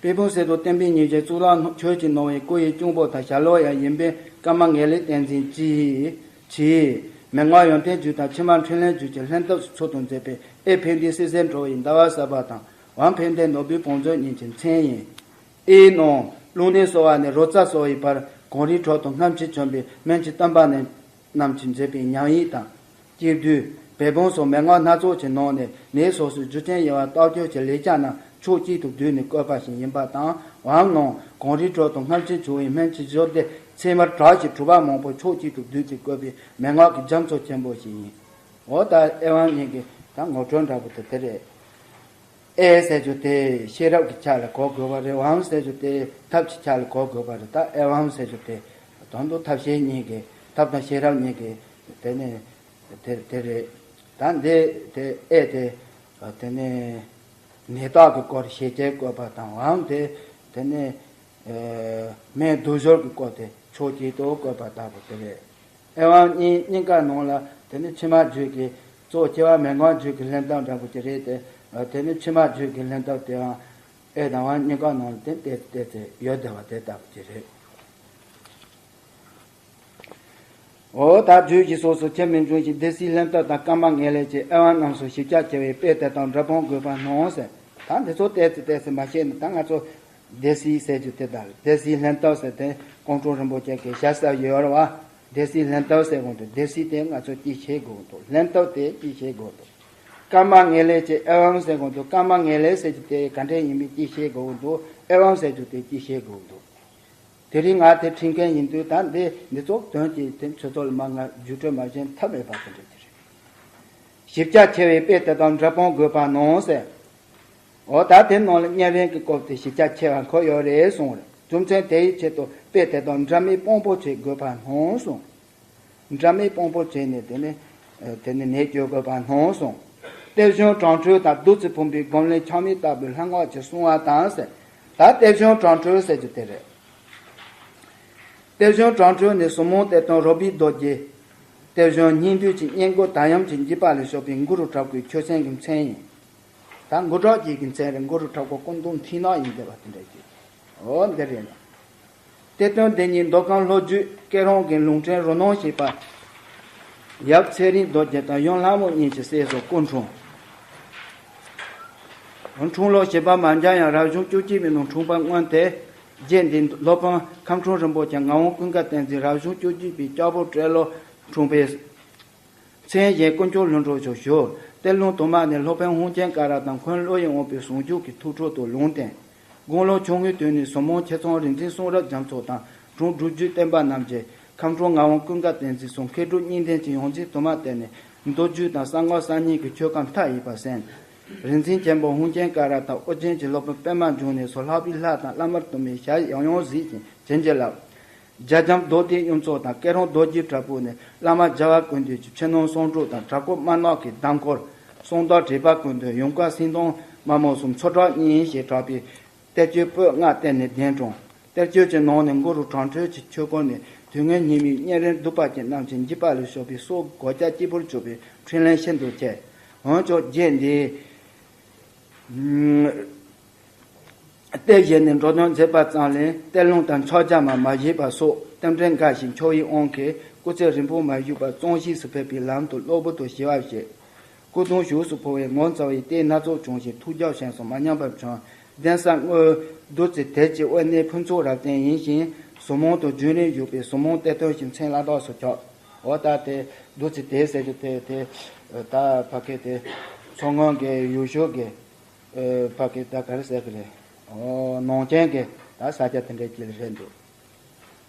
པི་ཕུང་གསེར་ཐུབ་བསྟན་པའི་ཉིན་བྱེད་གཙུག་ལག་ཆོས་ཀྱི་ནོར་བུའི་སྐུ་ཡི་གཅུང་པོ་དང་ཞྭ་ལོ་ཡང་ཡིན་པས་ཀརྨ་ངེས་ལེགས་བསྟན་འཛིན་གྱིས་གྱིས་མན་ངག་ཡོན་ཏན་རྒྱུད་དང་ཕྱི་མ་འཕྲིན་ལས་རྒྱུད་ཀྱི་ལྷན་ཐབས་སུ་ཚུལ་དུ་མཛད་པའི་ཨེ་ཕན་བདེ་སྲིད་ཟེར་འགྲོ་བའི་ཟླ་བ་གསར་པ་དང་། ཝང་ཕན་བདེ་ནོར་བུའི་བང་མཛོད་གཉིས་ཀྱི་མཚན་ཡིན། ཨེ་ནོ། རླུང་ལྡན་གསོ་བ་ནི་རོ་རྩ་གསོ་བའི་བར་གངས་རིའི་ཁྲོད་དུ་སྔར་བྱས་བྱོན་པའི་སྨན་གྱི་བསྟན་པ་ནི་རྣམས་ཀྱིས་མཛད་པའི་ཉམས་ཡིག་དང་། སྐྱེ་བདུད་ བེ་བུང་སོགས་མན་ངག་སྣ་ཚོགས་ཀྱི་ནང་ནས་ནད་སོ་སོའི་རྒྱུ་རྐྱེན་ཡིན་པ་རྟགས་སྦྱོར་གྱི་ལེགས་སྦྱར་རྣམས་ཕྱོགས་གཅིག་ཏུ་བསྡུས་ནས་བཀོད་པ་ཞིག་ཡིན་པ་དང་། བམ་ནང་གངས་རིའི་ཁྲོད་དུ་སྔར་བྱས་བྱུང་བའི་སྨན་གྱི་ཞལ་འདེབས་ཚད་མར་གྲགས་ཤིང་གྲུབ་པ་མང་པོ་ཕྱོགས་གཅིག་ཏུ་བསྡུས་ཏེ་བཀོད་པའི་མན་ངག་གི་རྒྱ་མཚོ་ཆེན་པོ་ཞིག་ཡིན། འོ་ད་ཨེ་ཝཾ་གཉིས་ཀྱི་ད་ངོ་སྤྲོད་འདྲ་པོ་དེ་དེ་རེད། ཨེ་ཟེར་རྒྱུ་དེ་ཤེས་རབ་ཀྱི་ཆ་ལ་གོ་དགོས་པ་རེད། ཝཾ་ཟེར་རྒྱུ་དེ་ཐབས་ཀྱི་ཆ་ལ་གོ་དགོས་པ་རེད། ད་ཨེ་ཝཾ་ཟེར་རྒྱུ་དེ་དོན་དུ་ཐབས་ཤེས་གཉིས་ཀྱི་ཐབས་དང་ཤེས་རབ་གཉིས་ཀྱི་དེ་ནི་དེ་དེ་རེད། ད་འདི་དེ་ཨེ་དེ་དེ་ནི་ནད་རྟགས་ཀྱི་སྐོར་ཞལ་འདེབས་བཀོད་པ་དང་། ཝཾ་དེ་དེ་ནི་སྨན་བསྡུ་སྦྱོར་གྱི་སྐོར་དེ་ཕྱོགས་གཅིག་ཏུ་བཀོད་པ་ལྟ་བུ་དེ་རེད། ཨེ་ཝཾ་གཉིས་གཉིས་ཀ་ནང་ལ་དེ་ནི་ཕྱི་མ་རྒྱུད་ཀྱི་གཙོ་ཆེ་བ་མན་ངག་རྒྱུད་ཀྱི་ལྷན་ཐབས་འདྲ་པོ་ཅིག་རེད་དེ། དེ་ནི་ཕྱི་མ་རྒྱུད་ཀྱི་ལྷན་ཐབས་དེའང་ཨེ་དང་ཝཾ་གཉིས་ཀ་ནང་ལ་དེ་ཏོག་ཙམ་ཡོད་བསྡད་པ་དེ་ལྟ་བུ་ཅིག་རེད། འོ་ད་རྒྱུད་ཀྱི་སོ་སོ་ཁྱད་མི་འབྱུང་ཞིང་སྡེ་སྲིད་ལྷན་ཐབས་དང་བཀའ་མ་ངེས་ལེགས་ཀྱི་ཨེ་ཝཾ་རྣམས་སུ་ཞིབ་ཆ་ཆེ་བའི་དཔེ་དེ་དང་འབྲི་སྤུངས་དགོས་པ་སྣང་ཟེར། ད་འདི་ཚོ་ཏོག་ཙམ་ཏོག་ཙམ་མ་ཤེས་ན་ད་ང་ཚོ་སྡེ་སྲིད་ཟེར་རྒྱུ་དེ་དང་སྡེ་སྲིད་ལྷན་ཐབས་ཟེར་དེ་ཀོང་སྤྲུལ་རིན་པོ་ཆེ་གི་ཞལ་གསར་ཡོད་རེད་བ། སྡེ་སྲིད་ལྷན་ཐབས་ཟེར་གོང་དུ་སྡེ་སྲིད་དེ་ང་ཚོ་ཅི་ཤེས་དགོས་འདུག་ལྷན་ཐབས་དེ་ཅི་ཤེས་དགོས་འདུག་བཀའ་མ་ངེས་ལེགས་ཀྱི་ཨེ་ཝཾ་ཟེར་གོང་དུ་བཀའ་མ་ངེས་ལེགས་ཟེར་རྒྱུ་དེ་ག་འདྲས་ཡིན་མིན་ཅི་ཤེས་དགོས་འདུག་ཨེ་ཝཾ་ཟེར་རྒྱུ་དེ་ཅི་ཤེས་དགོས་འདུག་དེ་རིང་ང་དེ་ཁྲིད་མཁན་ཡིན་དུས་ད་འདི་འདི་ཚོ་དོན་གྱི་དེ་ཚོད་ཚོད་ལ་མ་ང་བརྒྱུད་སྤྲོད་མ་བྱས་ཐབས་མེད་པ་དེ་འདྲ་ཅིག་རེད། ཞིབ་ཆ་ཆེ་བའི་དཔེ་དེ་དང་འབྲི་སྤུངས་དགོས་པ་སྣང་ཟེར། འོ་ད་དེ་ནང་ལ་གཉན་རིམས་ཀྱི་སྐོར་དེ་ཞིབ་ཆ་ཆེ་བ་འཁོད་ཡོད་རེད་གསུངས་རེད། རྒྱུ་མཚན་དེའི་ཆེད་དུ་དཔེ་དེ་དང་འདྲ་མིན་སྤོང་པོ་བྱེད་དགོས་པ་སྣང་གསུངས། འདྲ་མིན་སྤོང་པོ་བྱས་ནས་དེ་ནི་དེ་ནི་ནད་བཅོས་དགོས་པ་སྣང་གསུངས། གཏེར་གཞུང་དྲང་འཁྲུལ་དང་བདུད་རྩི་ཕུང་པོའི་སྒོམ་ལས་ཆགས་མེད་ལྟ་བུའི་ལྷ་སྔགས་ཀྱི་སྲུང་བ་དང་ཟེར། ད་གཏེར་གཞུང་དྲང་འཁྲུལ་ཟེར་རྒྱུ་དེ་རེད། གཏེར་གཞུང་དྲང་འཁྲུལ་ནི་ཟབ་མོ་གཏེར་སྟོན་རོལ་པའི་རྡོ་རྗེ། གཏེར་གཞུང་སྙིང་བསྡུས་ཀྱི་སྙན་བརྒྱུད་དར་ཡམ་གྱི་འཇིགས་པ་ལས་སྐྱོབ་པའི་གུ་རུ་དྲག་པོའི་ཆོས་ཚན་གྱི་མཚན་ཡིན། ད་གུ་དྲག་རྒྱལ་གྱི་མཚན་རེད། གུ་རུ་དྲག་པོ་སྐུ་མདོག་མཐིང་ནག་ཡིན་བསྡད་པ་དེ་འདྲ་ཅིག་འོ་འདི་རེད་ན། གཏེར་སྟོན་སྡེ་གཉིས་མདོ་ཁམས་ལྷོ་རྒྱུད་སྐད་རོང་གི་ལུང་ཕྲན་རུ་ནང་ཞེས་པ། ཡབ་ཚེ་རིང་རྡོ་རྗེ་དང་ཡུམ་ལྷ་མོ་གཉིས་ཀྱི་སྲས་སུ་སྐུ་འཁྲུངས། འཁྲུངས་ལོ་བྱེ་བ་མ་འགྱངས་ཡང་རབ་བྱུང་བཅུ་གཅིག་པའི་ནང་འཁྲུངས་པ་སྔོན་དེ། རྗེ་འདིའི་སློབ་དཔོན་ཁམས་སྤྲུལ་རིན་པོ་ཆེ་ངག་དབང་ཀུན་དགའ་བསྟན་འཛིན་རབ་བྱུང་བཅུ་གཅིག་པའི་ལྕགས་ཕོ་སྤྲེལ་ལོ་འཁྲུངས་པས། མཚན་གཞན་དཀོན་མཆོག་ལྷུན་གྲུབ་ཞུ། གཏེར་ལུང་དུ་མ་ནས་སློབ་དཔོན་ཧཱུྃ་ཆེན་ཀ་ར་དང་འཁོན་བློ་ཡི་དབང་པོའི་ཟུང་འཇུག་གི་ཐུགས་སྤྲུལ་དུ་ལུང་བསྟན། དགུང་ལོ་ཆུང་ངུའི་དུས་ནས་ཟབ་མོ་ཆེ་ཚང་རིག་འཛིན་གསུང་རབ་རྒྱ་མཚོ་དང་དྲུང་སྒྲུབ་བརྒྱུད་བསྟན་པ་རྣམས་ཀྱི་ཁམས་སྤྲུལ་ངག་དབང་ཀུན་དགའ་བསྟན་འཛིན་སོགས་མཁས་གྲུབ་གཉིས་ལྡན་གྱི་ཡོངས་འཛིན་དུ་མ་བསྟེན་ནས་མདོ་རྒྱུད་དང་གསང་སྔགས་གསར་རྙིང་གི་ཆོས་ཁམས་མཐའ་ཡས་པ་གསན། རིག་འཛིན་ཆེན་པོ་ཧཱུྃ་ཆེན་ཀ་ར་དང་ཨོ་རྒྱན་གྱི་སློབ་དཔོན་པདྨ་འབྱུང་གནས་སོགས་ལྷག་པའི་ལྷ་དང་བླ་མ་དུ་མའི་ཞལ་ཡང་ཡང་གཟིགས་ཤིང་བྱིན་གྱིས་བརླབས། རྒྱ་འབྱམས་རྡོ་རྗེ་གཡུ་མཚོ་དང་སྐལ་རོང་རྡོ་རྗེ་དྲག་པོ་ནས་བླ་མ་རྒྱལ་བ་ཀུན་འདུས་ཀྱི་ཕྱི་ནང་གསང་སྒྲུབ་དང་གྲྭ་སྐོར་དམར་ནག་གི་གདམས་སྐོར། གསང་བདག་དྲེགས་པ་ཀུན་འདུལ་ཡུམ་བཀའ་སེང་གདོང་དམར་མོ་གསུམ་ཚོགས་གྲགས་གཉིས་ཞེས་གྲགས་པའི་གཏེར་ཆོས་པོད་ལྔ་བསྟན་ནས་གདན་དྲངས། གཏེར་ཆོས་ཀྱི་ནང་ནས་གུ་རུ་དྲང་ཁྲོལ་གྱི་ཆོས་སྐོར་ནས་དུས་ངན་ཉི་མའི་གཉན་རིམས་གདུག་པ་ཅན་རྣམས་ཀྱི་འཇིགས་པ་ལས་སྐྱོབ་པའི་སྲོག་གི་གོ་ཆ་གཅིག་པུར་གྱུར་པའི་འཕྲིན་ལས་ཤིན་ཏུ་ཆེ། འོན་ཀྱང་རྗེ་འདིའི་གཏེར་བཞེས་ནས་འགྲོ་དོན་མཛད་པ་ཙམ་ལས་གཏེར་ལུང་དང་ཕྱག་རྒྱ་མ་མ་བཞེས་པ་སོགས་རྟེན་འབྲེལ་འགའ་ཞིག་འཁྱོག་བའི་དབང་གིས་སྐུ་ཚེ་རིང་པོ་མ་བཞུགས་པར་གཙང་ཞིང་སུ་ཕེབས་པའི་ལམ་དུ་གློ་བུར་དུ་ཞི་བར་བྱེད། སྐུ་གདུང་ཞབས་སུ་ཕུལ་བས་ངོ་མཚར་བའི་ལྟས་སྣ་ཚོགས་བྱུང་ཞིང་ཐུགས་རྒྱལ་ཞིང་སོགས་མ་ཉམས་པར་བྱུང་། གདན་ས་དངོས་བདུད་རྩི་དལ་གྱི་དབེན་གནས་ཕུན་ཚོགས་རབ་བརྟན་ཡིན་ཞིང་ཟབ་མོ་དང་རྒྱུན་རིང་བཞུགས་པའི་ཟབ་མོ་གཏེར་སྟོན་གྱི་མཚན་བླ་དྭགས་སུ་ཁྱབ། འོ་ད་དེ་བདུད་རྩི་དལ་ཟེར་རྒྱུ་དེ་དེ་ད་ཕ་གི་དེ་མཚོ་སྔོན་གྱི་ཡུལ་ཤུལ་གྱི་ཨེ་ཕ་གི་ད་ག་རེ་ཟེར་གི་རེད། ཨོ་ནང་ཆེན་གྱི་ད་ས་ཆ་དེ་འདྲའི་ཅིག་རེད་འདུག་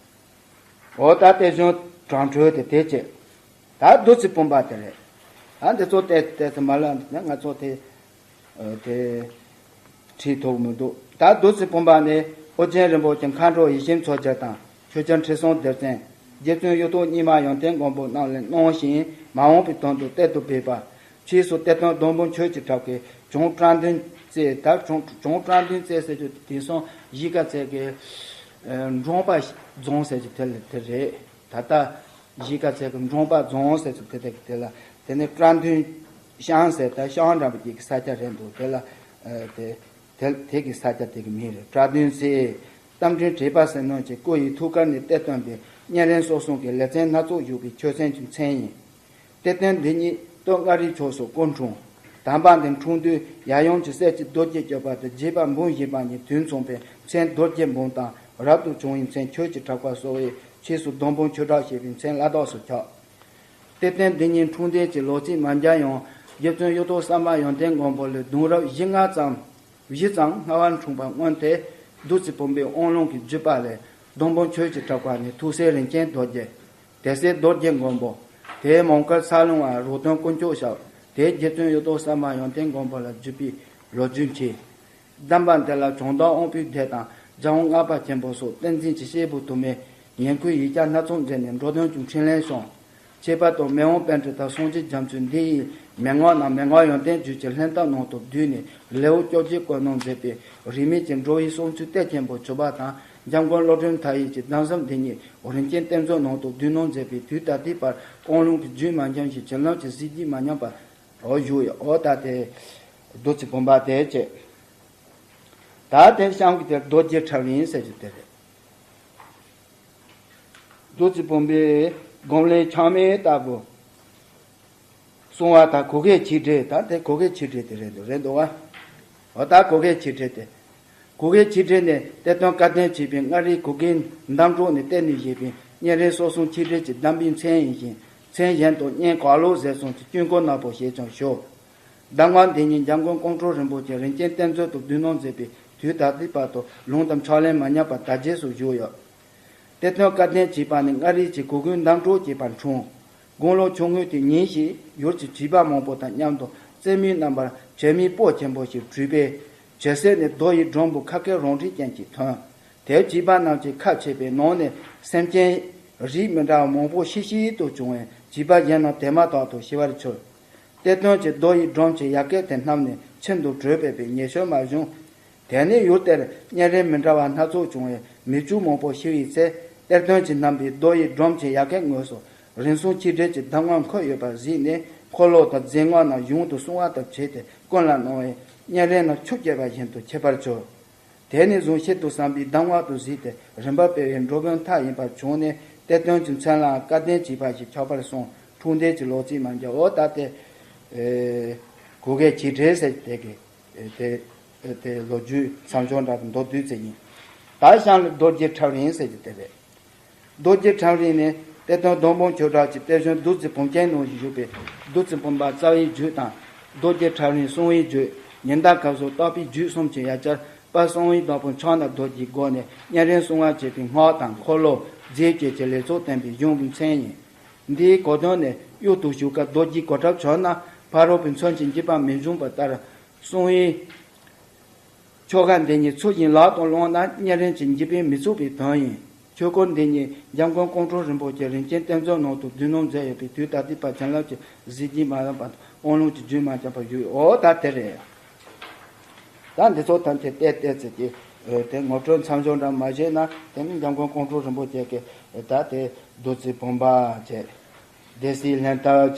འོ་ད་གཏེར་གཞུང་དྲང་ཁྲོལ་དེ་དེ་བྱས། ད་བདུད་རྩི་བུམ་པ་དེ་རེད། ད་འདི་ཚོ་ཏོག་ཙམ་མ་ལབ་ན་ང་ཚོ་དེ་ཨེ་དེ་ཁྲིད་ཐུབ་མི་འདུག་ད་བདུད་རྩི་བུམ་པ་ནི་ཨོ་རྒྱན་རིན་པོ་ཆེ་མཁའ་འགྲོ་ཡེ་ཤེས་མཚོ་རྒྱལ་དང་ཆོས་རྒྱལ་ཁྲི་སྲོང་ལྡེ་བཙན། རྗེ་བཙུན་གཡུ་ཐོག་རྙིང་མ་ཡོན་ཏན་མགོན་པོ་རྣམས་ལས་གནང་ཞིང་མ་འོངས་པའི་དོན་དུ་གཏེར་དུ་སྦས་པ། ཕྱིས་སུ་གཏེར་སྟོན་སྡོང་འབུམ་ཆོས་ཀྱི་གྲགས་ཀྱི་བྱང་བཀྲ་མདུན་རྩེ། ད་བྱང་བྱང་བཀྲ་མདུན་རྩེ་ཟེར་རྒྱུ་དེང་སང་གཞིས་ཀ་རྩེ་གི་ཨེ་འབྲོང་པ་རྫོང་ཟེར་རྒྱུ་དེ་ལ་དེ་རེད། ད་ལྟ་གཞིས་ཀ་རྩེ་གི་འབྲོང་པ་རྫོང་ཟེར་རྒྱུ་དེ་དེ་དེ་ལ་དེ་ནས་བཀྲ་མདུན་ཤང་ཟེར་ད་ཤང་འདྲ་པོ་ཅིག་གི་ས་ཆ་རེད་འདུག་དེ་ལ་ཨེ་དེ་དེ་དེ་གི་ས་ཆ་དེ་གི་མིང་རེད། བཀྲ་མདུན་རྩེ། རྟ་མགྲིན་དྲེགས་པ་ཟེར་ནོ་ཅིག་སྐུ་ཡི་ཐུགས་ཀར་ནས་གཏེར་སྟོན་པའི་གཉན་རིམས་སྲོག་ཟུངས་ཀྱི་ལེ་ཚན་སྣ་ཚོགས་བཞུགས་པའི་ཆོས་ཚན་གྱི་མཚན་ཡིན། གཏེར་སྟོན་འདི་ཉིད་སྟོད་མངའ་རིས་ཕྱོགས་སུ་སྐུ་འཁྲུངས། དམ་པ་འདི་འཁྲུངས་དུས་ཡབ་ཡུམ་གྱི་སྲས་ཀྱི་རྡོ་རྗེ་སྤྱོད་པ་དང་རྗེ་དཔལ་འབུམ་བཞི་པ་གཉིས་དུས་མཚུངས་པའི་མཚན་རྡོ་རྗེ་འབུམ་དང་རབ་ཏུ་བྱུང་བའི་མཚན་ཆོས་ཀྱི་གྲགས་པ་གསོལ་བས་ཕྱིས་སུ་སྡོང་འབུམ་ཆོས་གྲགས་ཞེས་པའི་མཚན་བླ་དྭགས་སུ་ཁྱབ། གཏེར་སྟོན་འདི་ཉིད་འཁྲུངས་འདས་ཀྱི་ལོ་ཚིགས་མ་འགྱངས་ཡང་རྗེ་བཙུན་གཡུ་ཐོག་གསར་མ་ཡོན་ཏན་མགོན་པོ་ལས་གདུང་རབས་བཞི་ལྔ་ཙམ་བཞི་ཙམ་སྔ་བར་འཁྲུངས་པ་སྔོན་དེ་བདུད་རྩི་བུམ་པའི་དབང་ལུང་གི་བརྒྱུད་པ་ལས། སྡོང་པོ་ཆོས་ཀྱི་གྲགས་པ་ནས་ཐུགས་སྲས་རིན་ཆེན་རྡོ་རྗེ། དེ་སྲས་རྡོ་རྗེ་མགོན་པོ། དེའི་མོན་ཁར་ཚར་ལུང་བ་རོག་སྟོན་དཀོན་མཆོག་ཞབས། དེའི་རྗེ་བཙུན་གཡུ་ཐོག་གསར་མ་ཡོན་ཏན་མགོན་པོ་ལ་བརྒྱུད་པའི་ལོ་རྒྱུས་མཆིས། གདམས་པ་འདི་ལ་བྱོན་བདག་དབང་པོའི་སྡེ་དང་རྒྱལ་དབང་ལྔ་པ་ཆེན་པོ་སོགས་བསྟན་འཛིན་གྱི་སྐྱེས་བུ་དུ་མས་ཉིང་ཁུའི་ཡིག་ཆ་སྣ་ཚོགས་མཛད་ནས་འགྲོ་དོན་གྱི་འཕྲིན་ལས་བྱུང་། ཁྱད་པར་དུ་མི་དབང་པཎྜི་ཏ་སངས་རྒྱས་རྒྱ་མཚོས་འདི་ཡི་མན་ངག་རྣམས་མན་ངག་ཡོན་ཏན་བརྒྱུད་ཀྱི་ལྷན་ཐབས་ནང་དུ་བསྡུས་ནས་ལེའུ་བཅོ་བརྒྱད་བཀོད་གནང་མཛད་པའི་རིས་མེད་ཀྱི་འགྲོ་བའི་བསམ་ཚུལ་གཏེར་ཆེན་པོ་བརྗོད་པ་དང་། འཇམ་མགོན་བློ་གྲོས་མཐའ་ཡས་ཀྱི་གདམས་ཟབ་འདི་ཉིད་རིན་ཆེན་གཏེར་མཛོད་ནང་དུ་བསྡུས་གནང་མཛད་པས་དུས་ད་ལྟའི་བར་དབང་ལུང་གི་རྒྱུན་མ་འབྱམས་ཤིང་བྱིན་རླབས་ཀྱི་གཟི་བརྗིད་མ་ཉམས་པར་འོ་བཞུགས་ཡོད། འོ་ད་དེ་བདུད་རྩི་བུམ་པ་དེ་བྱས། ད་དེ་གཤམ་གྱི་དེ་རྡོ་རྗེ་ཁྲབ་རིང་ཟེར་གྱི་དེ་རེད། བདུད་རྩི་བུམ་པའི་སྒོམ་ལས་ཆགས་མེད་ལྟ་བུ། གསུང་བ་དང་གུ་གེ་ཆིག་སྒྲིལ། ད་དེ་གུ་གེ་ཆིག་སྒྲིལ་དེ་རེད་འདུག་རེད་འདུག་བ། འོ་ད་གུ་གེ་ཆིག་སྒྲིལ་དེ། གུ་གེ་ཆིག་སྒྲིལ་ནས་གཏེར་སྟོན་བཀའ་བསྟན་བྱས་པའི་མངའ་རིས་གུ་གེའི་འདམ་གྲོག་ནས་གཏེར་ནས་བཞེས་པའི་སྙན་རིམ་སོ་གསུམ་ཆིག་སྒྲིལ་གྱི་གདམས་པའི་མཚན་ཡིན་ཞིང་། མཚན་གཞན་དུ་སྙན་གར་ལོག་ཟེར་གསུངས་ཀྱི་དཀྱིལ་འཁོར་ནག་པོ་ཞེས་ཀྱང་ཞུ། གདམས་ངག་འདི་ཉིད་འཇམ་མགོན་ཀོང་སྤྲུལ་རིན་པོ་ཆེ་རིན་ཆེན་གཏེར་མཛོད་དུ་བསྡུས་གནང་མཛད་པས་དུས་ད་ལྟའི་བར་དུ་ལུང་དང་ཕྱག་ལེན་མ་ཉམས་པར་དར་རྒྱས་སུ་བཞུགས་ཡོད། གཏེར་སྟོན་བཀའ་བསྟན་བྱས་པ་ནི་མངའ་རིས་ཀྱི་གུ་གེའི་འདམ་གྲོག་ཅེས་པར་འཁྲུངས། དགུང་ལོ་ཆུང་ངུའི་དུས་ཉིན་ཞིག་ཡུལ་གྱི་བྱིས་པ་མང་པོ་དང་མཉམ་དུ་རྩེད་མོའི་རྣམ་པར་བྱེ་མའི་སྤོ་ཆེན་པོ་ཞིག་བྲུས་པས། བྱེ་ཟེགས་ནས་རྡོ་ཡི་སྒྲོམ་བུ་ཁ་སྐད་རང་འགྲིག་ཅན་ཞིག་ཐོན། དེར་བྱིས་པ་རྣམས་ཀྱིས་ཁ་ཕྱེས་པས་ནང་ནས་སེམས་ཅན་རིགས་མི་འདྲ་བ་མང་པོ་ཤིག་ཤིག་ཏུ་བྱུང་བས་བྱིས་པ་གཞན་རྣམས་དེ་མ་ཐག་ཏུ་ཤི་བར་གྱུར། གཏེར་སྟོན་གྱིས་རྡོ་ཡི་སྒྲོམ་གྱི་ཡ་གྱལ་དེ་བསྣམས་ནས་ཁྱིམ་དུ་བྲོས་པས་པའི་ཉེ་ཤོས་མ་བྱུང་། དེ་ནས་ཡུལ་དེར་གཉན་རིམས་མི་འདྲ་བ་སྣ་ཚོགས་བྱུང་བས་མི་ཕྱུགས་མང་པོ་ཤི་བའི་ཚེ། གཏེར་སྟོན་གྱིས་བསྣམས་པའི་རྡོ་ཡི་སྒྲོམ་གྱི་ཡ་གྱལ་ངོས་སུ་རིམ་གསུམ་ཆིག་སྒྲིལ་གྱི་གདམས་ངག་འཁོད་ཡོད་པར་གཟིགས་ནས་འཁོར་ལོ་དང་རྫས་སྔགས་རྣམས་གཞུང་དུ་གསུང་བ་ལྟར་བྱས་ཏེ་ཀུན་ལ་གནང་བས་གཉན་རིམས་རྣམས་ཆུ་སྐྱེས་པ་བཞིན་དུ་ཁྱད་པར་གྱུར། དེ་ནས་བཟུང་ཤིན་ཏུ་བསམ་པའི་གདམས་ངག་ཏུ་གཟིགས་ཏེ་རིམ་པ་སྤེལ་བའི་འགྲོ་དཔོན་མཐའ་ཡས་པ་བྱུང་ནས་གཏེར་སྟོན་གྱི་མཚན་ལའང་བཀའ་བསྟན་བྱས་པ་ཞིག་ཆགས་པར་གསུངས། འཁྲུངས་འདས་ཀྱི་ལོ་ཚིགས་མ་འགྱངས། འོ་ད་དེ་གུ་གེ་ཆིག་སྒྲིལ་ཟེར་དེ་གི་དེ་དེ་ལོ་རྒྱུས་མཚམས་སྦྱོར་འདྲ་དུ་མདོར་བསྡུས་ཙམ་ཡིན། ད་གཤམ་ལ་རྡོ་རྗེ་ཁྲབ་རིང་ཟེར་གྱི་དེ་རེད། རྡོ་རྗེ་ཁྲབ་རིང་ནི་གཏེར་སྟོན་སྡོང་པོ་ཆོས་གྲགས་ཀྱི་གཏེར་གཞོན་བདུད་རྩི་བུམ་ཆེན་ནང་བཞུགས་པའི་བདུད་རྩི་བུམ་པ་རྩ་བའི་རྒྱུད་དང་། རྡོ་རྗེ་ཁྲབ་རིང་གསང་བའི་རྒྱུད། ཉི་ཟླ་སྐར་ཚོགས་བརྟག་པའི་རྒྱུད་གསུམ་གྱི་ཡ་གྱལ་དཔལ་གསང་བའི་བདག་པོ་ཕྱག་ན་རྡོ་རྗེའི་སྒོ་ནས་གཉན་རིམས་གསང་བར་བྱེད་པའི་སྔགས་དང་འཁོར་ལོ་རྫས་བཅས་ཀྱི་ལས་ཚོགས་བསྟན་པའི་གཞུང་གི་མཚན་ཡིན། འདིའི་གོ་དོན་ནི་གཡུལ་དུ་ཞུགས་སྐབས་རྡོ་རྗེའི་གོ་ཁྲབ་གྱོན་ན་ཕ་རོལ་པོའི་མཚོན་གྱི་འཇིགས་པ་མི་འབྱུང་བ་ལྟར། གསང་བའི་ཆོ་ག་འདི་ཉིད་ཚུལ་བཞིན་ལག་ཏུ་བླངས་ན་གཉན་རིམས་ཀྱི་འཇིགས་པས་མི་ཚུགས་པའི་དོན་ཡིན། ཆོས་སྐོར་འདི་ཉིད་འཇམ་མགོན་ཀོང་སྤྲུལ་རིན་པོ་ཆེ་རིན་ཆེན་གཏེར་མཛོད་ནང་དུ་བསྡུས་གནང་མཛད་ཡོད་པས་དུས་ད་ལྟའི་བར་བྱིན་རླབས་ཀྱི་གཟི་བརྗིད་མ་ལངས་པར་དབང་ལུང་གི་རྒྱུན་མ་འབྱམས་པར་བཞུགས་ཡོད། འོ་ད་དེ་རེད། ད་འདི་ཚོ་ཐམས་ཅད་བལྟས་བལྟས་ཚེ་ཀྱི་དེ་ངོ་སྤྲོད་མཚམས་སྦྱོར་འདྲ་མ་བྱས་ན་དེ་ནི་འཇམ་མགོན་ཀོང་སྤྲུལ་རིན་པོ་ཆེ་གི་ད་དེ་བདུད་རྩི་བུམ་པ་བྱས། སྡེ་སྲིད་ལྷན་ཐབས་བྱས།